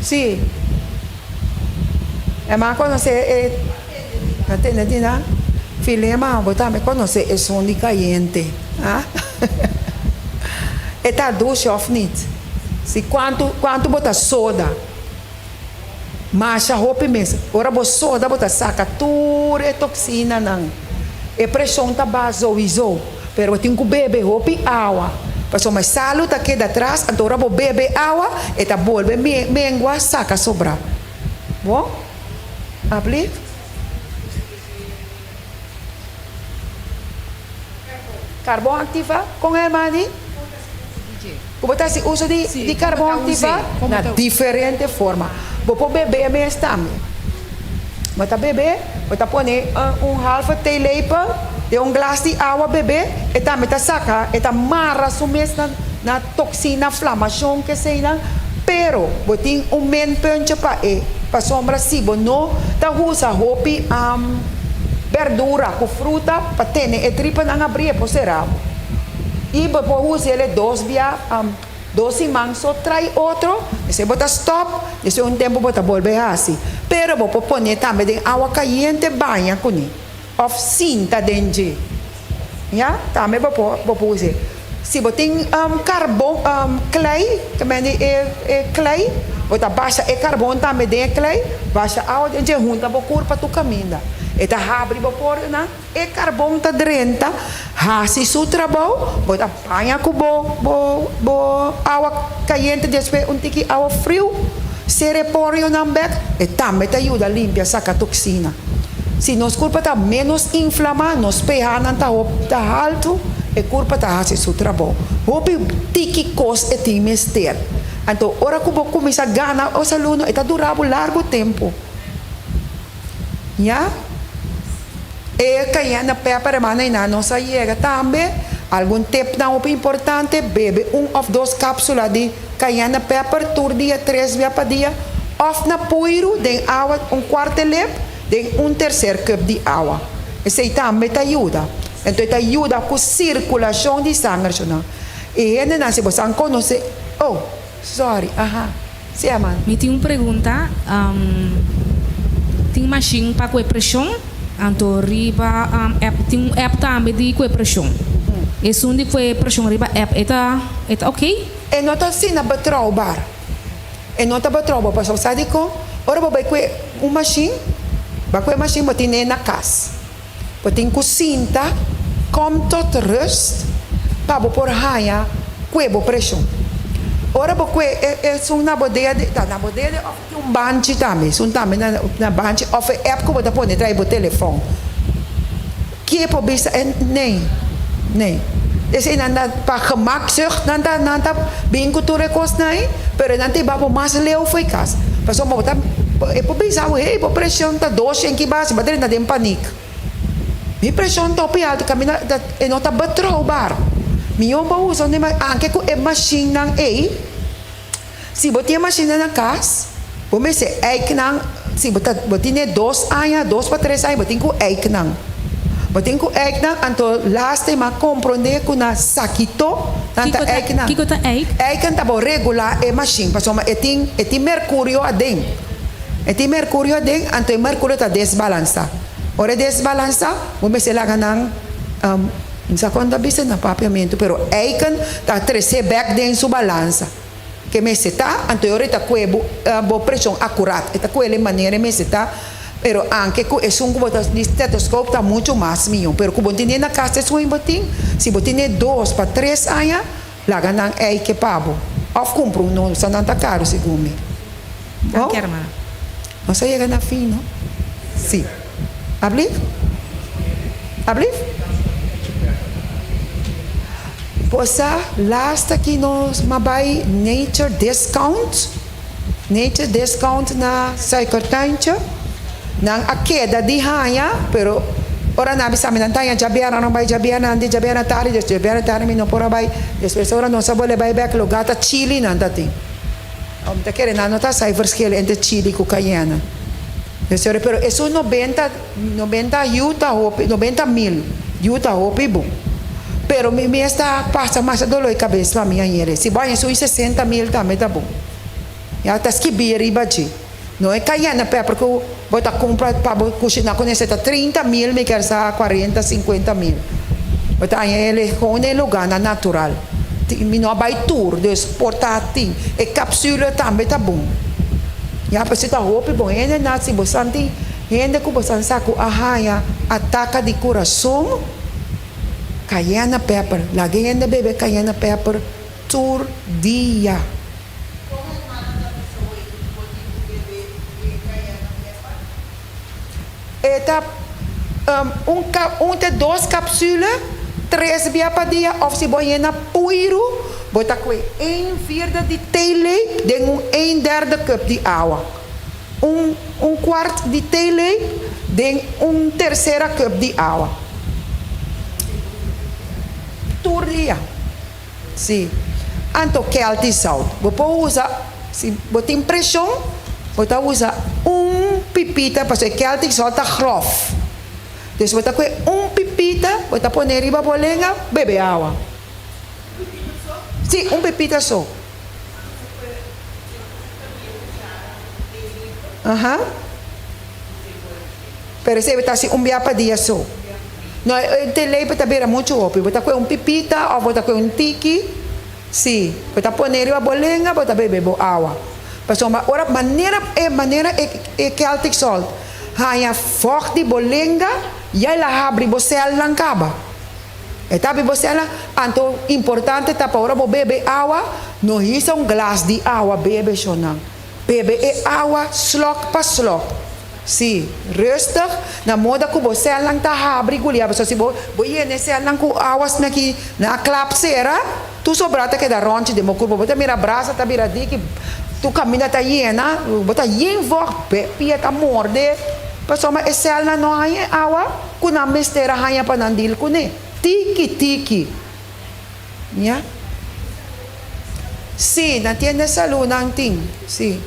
Sí. Emma konosé e a tende di nan? Filema bo tambe konosé esun di kayente, ah? E ta dushi òf nit? Si kuantu kuantu bo ta soda? Masha hopi mes. Ora bo soda bo ta saka tur e toksinanan. E preshon ta baha souiso. Pero bo tin ku bebe hopi awa. Pasobra e salu ta keda atras, anto ora bo bebe awa e ta bolbe mengua saka sobra. Bo? Ablief? Karbon aktivá? Kon e madi? Ku bo ta hasi uso di di karbon aktivá na diferente forma. Bo por bebé mes tambe. Bo ta bebé, bo ta pone un halve theelepel den un glas di awa bebé, e tambe ta saka, e ta mara su mes na na toksina, flamashon, keseinan. Pero bo tin un minpuntje pa e, pasobra si bo no ta usa hopi berdura ku fruta pa tene e tripanan abrí e por sera bo. I bo por usa el e dos bia, dos siman so trai otro, esei bo ta stòp, despues un tempu bo ta bolbe hasi. Pero bo por pone tambe den awa kayente baña kuné òf sinta den dje. Ya, tambe bo por bo por usa. Si bo tin karbon klei, ta mende e e klei, bo ta basha e karbon tambe den e klei, basha awa den dje, hunta bo kurpa tur kaminda. E ta habri bo porionan, e karbon ta drenta, hasi su trabou, bo ta baña ku bo bo bo awa kayente despues un tiki awa friu, sera e porionan bek, e tambe ta yuda limpia saka toksina. Si nos kurpa ta ménos inflamá, nos pHnan ta hopi ta haltu, e kurpa ta hasi su trabou. Hopi tiki kos e tin mester. Anto ora ku bo kuminsá gana os alumno e ta dura bo largu tempu. Ya. E cayenne pepper hermana y nan nos a yega tambe. Algun tipnan hopi importante, bebe un of dos capsula di cayenne pepper tur dia tres bia pa dia of na puiru den awa un cuarte lep den un tercer cup di awa. Esey tambe ta yuda. Enton e ta yuda cu circulacion di sanger nan. E hendenan si bo san conoce, oh sorry aha. Sí, hermano. Mi tin un pregunta, tin mashin pa kue preshon, anto riba app tin un app tambe di kue preshon. Esun di kue preshon riba app e ta e ta ok? E no ta asina betrouwbaar. E no ta betrouwbaar pasobra sa dikon? Ora bo bai kue un mashin, bo a kue mashin bo tin e na kas. Bo tin ku sinta, kom tot rust pa bo por haña kue bo preshon. Ora bo kue e esun na bo dede, ta na bo dede of tin un banchi tambe, esun tambe na na banchi of e app ku bo ta pone trai bo telefòn. Kie por bisa e nee, nee. Esei nan ta pa gemakzucht nan ta nan ta bin ku tur e kosnan ei, pero nan ta hiba bo mas leu for e kas. Pasobra bo ta e por bisa bo hey bo preshon ta doshen ki base, bo a drenta den panik. Mi preshon ta hopi alto kaminda ta e no ta betrouwbaar. Mihó bo usa un di anke ku e mashinnan ei, si bo tin e mashinnan na kas, bo mester eik nan, si bo ta bo tine dos aña, dos pa tres aña bo tin ku eik nan. Bo tin ku eik nan, anto lastima komprondé ku na sakito nan ta Kiko ta eik nan. kiko ta eik? Eiken ta bo regulá e mashin pasobra e tin e tin merkurio aden. E tin merkurio aden, anto e merkurio ta desbalansá. Ora e desbalansá, bo mester laga nan, no sa kon ta bisa na papiamentu, pero eiken ta tresé bèk den su balansa ke mester ta, anto e ora e ta kue bo bo preshon akurat, e ta kue el e manera e mester ta, pero anke ku esun ku bo ta di stetoskop ta muchu mas mihó, pero ku bo tene na kas esun ei bo tin, si bo tene dos pa tres aña, laga nan eike pa bo, òf kumpra un nobo, sa nan ta karu segun mi. Bo? Danki hermana. Nos a yega na fin, no? Sí. Ablief? Ablief? Bo sa lasta ki nos ma bai Nature Discount? Nature Discount na Suikertuintje. Nan a keda di haña, pero ora nan a bisa mi nan ta haña djabièrnè, nan bai djabièrnè, nan di djabièrnè tardi, des djabièrnè tardi mi no por a bai. Despues ora nos a bole bai bèk, lugá ta chili nan ta tin. Mi ta kere nan no ta sa e verschil entre chili ku cayenne. Señores, pero esun nobenta, nobenta yu ta hopi, nobenta mil yu ta hopi bon. Pero mi mes ta pasa masha dolor di cabes pa mi añere. Si bo haña esun sesenta mil tambe ta bon. Ya ta skibi riba dje. No e cayenne pepper ku bo ta cumpra pa bo cushina ku esei ta trinta mil mi kier sa cuarenta, cincuenta mil. Bo ta haña el gewoon e lugarnan natural. Mi no a bai tur, dus por ta tin. E capsule tambe ta bon. Ya, pasobra ta hopi bon. Hende na si bo san tin hende ku bo san sa ku a haña ataka di kurason, cayenne pepper. Laga e hende bebe cayenne pepper tur dia. Kon hermana ta bisa hoy ku bo tin ku bebe e cayenne pepper? E ta un un te dos capsule tres bia pa dia of si bo yena puiru bo ta kue een vierde di theeleep den un een derde cup di awa. Un un kwart di theeleep den un tercera cup di awa. Tur dia. Si. Anto kelti zout. Bo por usa, si bo tin preshon, bo ta usa un pipita pasobra e kelti zout ta grof. Dus bo ta kohe un pipita, bo ta pone riba bo lenga, bebe awa. Si, un pipita so. Aha. Pero esei bo ta hasi un bia pa dia so. No, e telepe ta bira muchu hopi. Bo ta kohe un pipita òf bo ta kohe un tiki. Sí, bo ta pone riba bo lenga, bo ta bebe bo awa. Pasobra ora manera e manera e e Celtic salt haña vògt di bo lenga, ya el a habri bo sèlnan kaba. E ta habri bo sèlnan, anto importante ta pa ora bo bebe awa, no hisa un glas di awa bebe shonnan. Bebe e awa slòk pa slòk. Sí, rustig, na moda ku bo sèlnan ta habri gulia. Pasobra si bo bo yena e sèlnan ku awa asina ki nan a klap sera, tur sobrá ta keda ròntje den bo kurpo. Bo ta mira brasa ta bira diki, tur kaminda ta yena, bo ta yen vògt, pia ta morde. Pasobra e sèlnan no haña e awa ku nan mester a haña pa nan dil kuné. Tiki tiki. Ya. Sí, nan tienda salú nan tin, sí.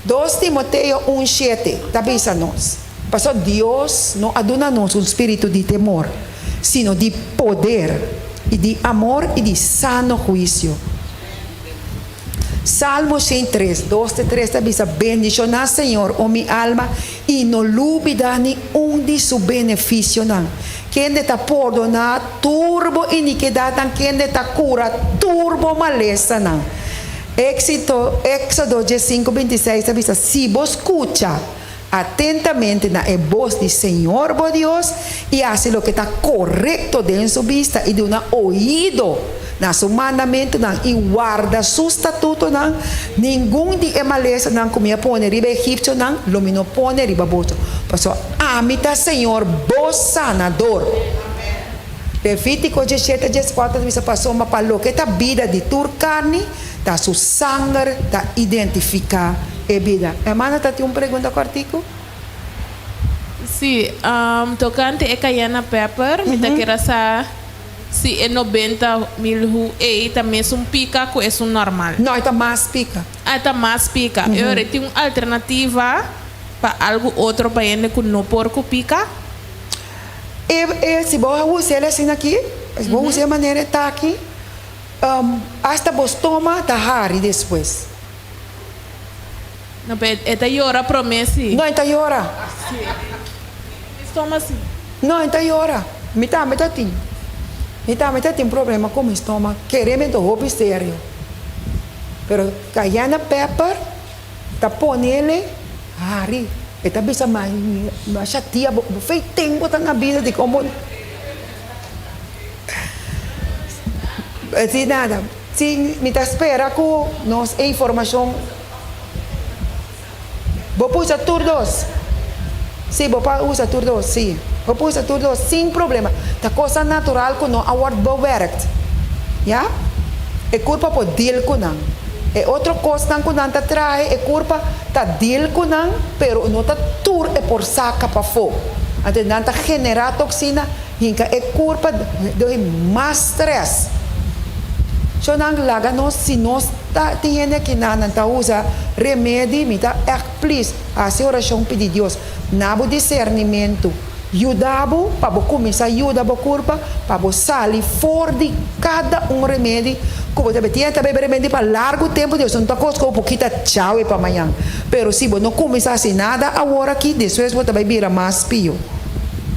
Dos Timoteo un shete ta bisa nos, Pasobra Dios no a duna nos un spiritu di temor, sino di poder i di amor i di sano huisio. Salmo 103, dos te tres ta bisa, Bendishoná Señor, o mi alma, i no lubidá ni un di su benefisionan, kende ta pordoná tur bo inikidatnan, kende ta kura tur bo malesanan. Éxito, Éxodo 15, 26 ta bisa, Si bo skucha. atentamente na e bos di Señor bo Dios i hasi loke ta korekto den su bista i duna oido na su mandamentunan i warda su statutonan, ningun di e malesanan ku mi a pone riba e egipsionan lo mi no pone riba boso, pasobra ami ta Señor bo Sanador. Levítiko diesshete dieskuater ta bisa, Pasobra pa loke ta bida di tur karni, ta su sanger ta identifiká e bida. Hermana ta tin un pregunta kòrtiku? Sí, tokante e cayenne pepper, mi ta kere sa si e 90 mil hu ei ta mesun pika ku esun normal. No, e ta mas pika. Ah, e ta mas pika. E ora e tin un alternativa pa algu otro pa hende ku no por ku pika? E, e, si bo a usa el asina aki, si bo usa e manera e ta aki, hasta bo stoma ta hari despues. No, pero e ta yora prome si. No, e ta yora. Si, mi stoma si. No, e ta yora. Mi tambe ta tin. Mi tambe ta tin problema ku mi stoma. Kere mi ta hopi serio. Pero cayenne pepper ta ponele hari. E ta bisa ma masha tia bo fei tempo ta na bida di kon bo. Si nada. Si, mi ta spera ku nos e informashon bo por usa tur dos. Si, bo por usa tur dos, si. Bo por usa tur dos sin problema. Ta kosnan natural ku no a wòrdu bewerkt. Ya? E kurpa por deal ku nan. E otro kosnan ku nan ta trahe, e kurpa ta deal ku nan, pero no ta tur e por saka pafó. Anto nan ta generá toksina. Hinka e kurpa den mas stress. So nan laga nos si nos ta tin hende aki nan nan ta usa remedi mi ta echt please hasi orashon pidi Dios na bo disernimentu yuda bo pa bo kuminsa yuda bo kurpa pa bo sali for di kada un remedi ku bo ta bebe. Tin hende ta bebe remedi pa largu tempu Dios no ta kos ku bo por kita chawe pa mañan pero si bo no kuminsa hasi nada awor aki despues bo ta bai bira mas pio.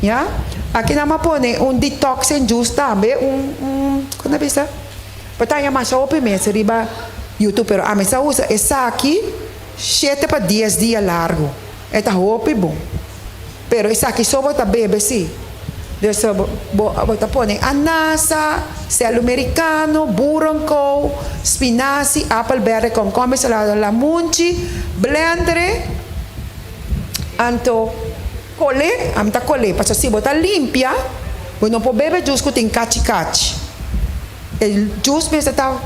Ya. Aki nan a pone un detoxing juice tambe, un, un, kon ta bisa? Por ta haña masha hopi mes riba YouTube, pero ami sa usa esaki shete pa dies dia largu. E ta hopi bon. Pero esaki so bo ta bebe si. Dus bo, bo ta pone anasa, selu merikano, boerenkool, spinazie, apel berde, komkomber, salada lamunchi, blendere, anto. Kole, ami ta kole, pasobra si bo ta limpia, bo no por bebe jus ku tin kachi kachi. E jus mester ta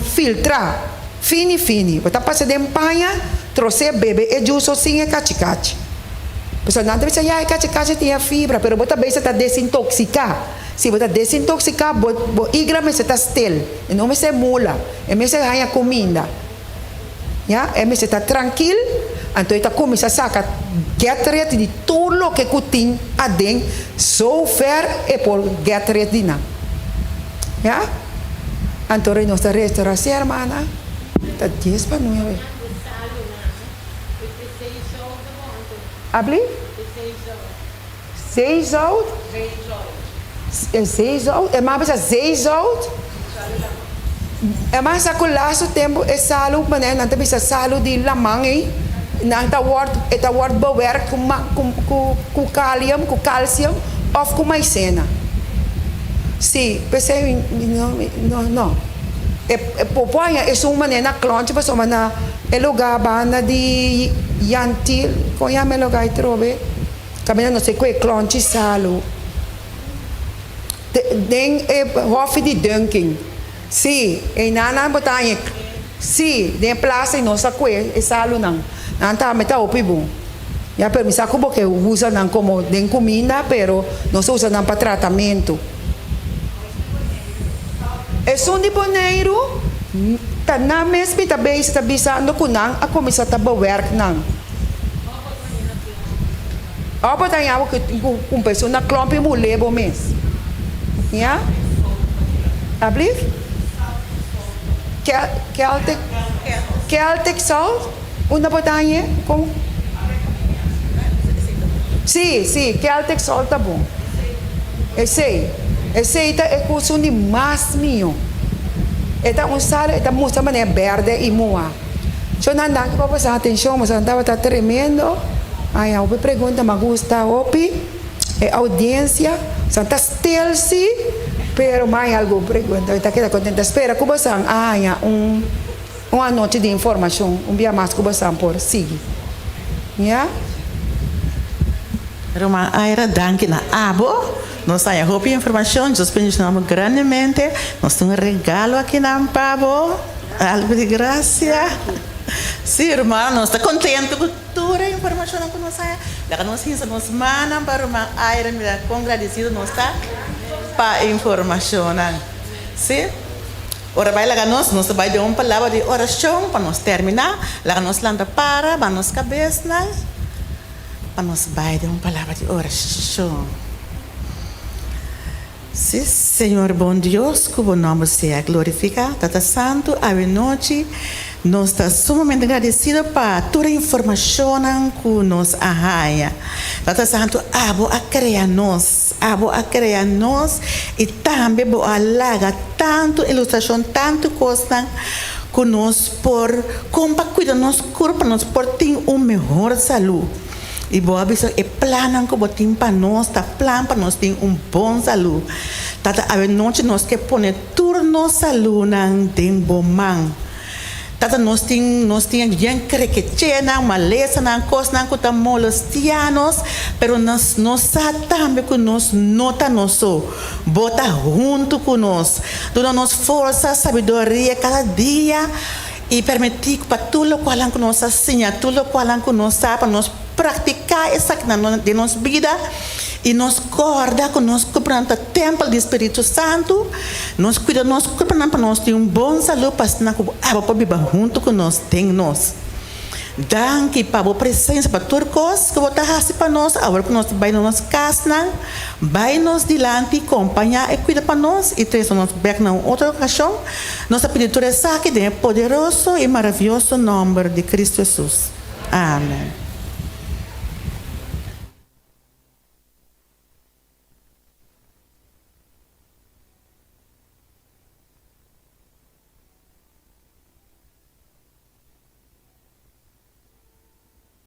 filtrá fini fini. Bo ta pasa den paña, trosé bebe e jus so sin e kachi kachi. Pasobra nan ta bisa, ya e kachi kachi tin e fibra, pero bo ta bisa ta desintoksiká. Si bo ta desintoksiká, bo bo igra mester ta stil, e no mester mula, e mester haña kuminda. Ya, e mester ta trankil, anto e ta kuminsá saka get rid di tur loke ku tin aden, so ver e por get rid di nan. Ya, anto rei nos ta restaurá si hermana, ta dies pa nuebe. Abli? Zeezout? Zeezout? E man bisa zeezout? E man sa ku lastu tempu e salu, manera nan ta bisa salu di laman ei, nan ta wòrdu, e ta wòrdu bewerk ku ku ku ku kalium, ku kalsium òf ku maisena. Sí, p'esei mi no no no. E e por por haña esun manera na klònchi pasobra na e lugá banda di Yantil, kon yama e lugá ei trobe? Caminda no se cue clonchi salu den e hofi di Dunkin. Si, einan nan bo ta haña si, den e plaza ei nos a cue e salunan. Nan tambe ta hopi bon. Ya, pero mi sa cu bo ke usa nan como den cuminda, pero nos ta usa nan pa tratamento. Esun di Boneiru ta nan mes mi ta bezig ta bisando cu nan a cuminsa ta bewerk nan. Ora bo ta haña bo ku un persona klòmpi mul'é bo mes. Ya? Ablief? Celtic Celtic salt? Unda bo ta hañ'é? Kon? Sí, sí, Celtic salt ta bon. Esei, esei ta e kusun di mas mihó. E ta un sal, e ta mustra manera bèrdè i muhá. Cho nan danki pa boso atencion, boso tabata tremendo. Ay, hopi pregunta, mi a gusta hopi e audiencia. San ta stil si, pero may algun pregunta. Mi ta keda contento. Spera cu bosan a haña un un anochi di informacion un bia mas cu bosan por sigui. Ya? Ruman Aira, danki na abo. Nos haña hopi informacion. Dios bendiciona bo grandemente. Nos tin un regalo akinan pa bo. Algo di gracia. Sí, ruman, nos ta contento cu tur e informacionnan cu nos haña. Laga nos hinsa nos mannan pa ruman Aira mira con gradecido nos ta pa e informacionnan. Sí. Ora bai laga nos, nos ta bai den un palabra di oracion pa nos termina. Laga nos lanta para, ba nos cabesnan pa nos bai den un palabra di oracion. Sí, Señor bon Dios, cu bo nomber sea glorifica. Tata Santo, awe nochi nos ta sumamente agradecido pa tur e informacionnan cu nos a haya. Tata Santo, abo a crea nos, abo a crea nos y tambe bo a laga tanto ilustracion, tanto cosnan cu nos por con pa cuida nos curpa, nos por tin un mehor salud. I bo a bisa e plannan ku bo tin pa nos ta plan pa nos tin un bon salú. Tata, awenochi nos ke pone tur nos salúnan den bo man. Tata, nos tin nos tin yen krekechenan, malesanan, kosnan ku ta molestiá nos, pero nos nos sa tambe ku nos no ta nos so. Bo ta huntu ku nos. Duna nos forsa, sabiduria kada dia. I permití ku pa tur lokualnan ku nos a siña, tur lokualnan ku nos sa, pa nos praktiká esakinan den nos bida i nos kòrda ku nos kurpunan ta tèmpel di Spiritu Santu. Nos kuida nos kurpunan pa nos tin un bon salú pa asina ku abo por biba huntu ku nos den nos. Danki pa bo presensia, pa tur kos ku bo ta hasi pa nos awor ku nos ta bai na nos kasnan. Bai nos dilanti, kompañá i kuida pa nos i trese nos bèk na un otro okashon. Nos ta pidi tur esaki den e poderoso i maravioso nòmber di Kristu Hesus. Amen.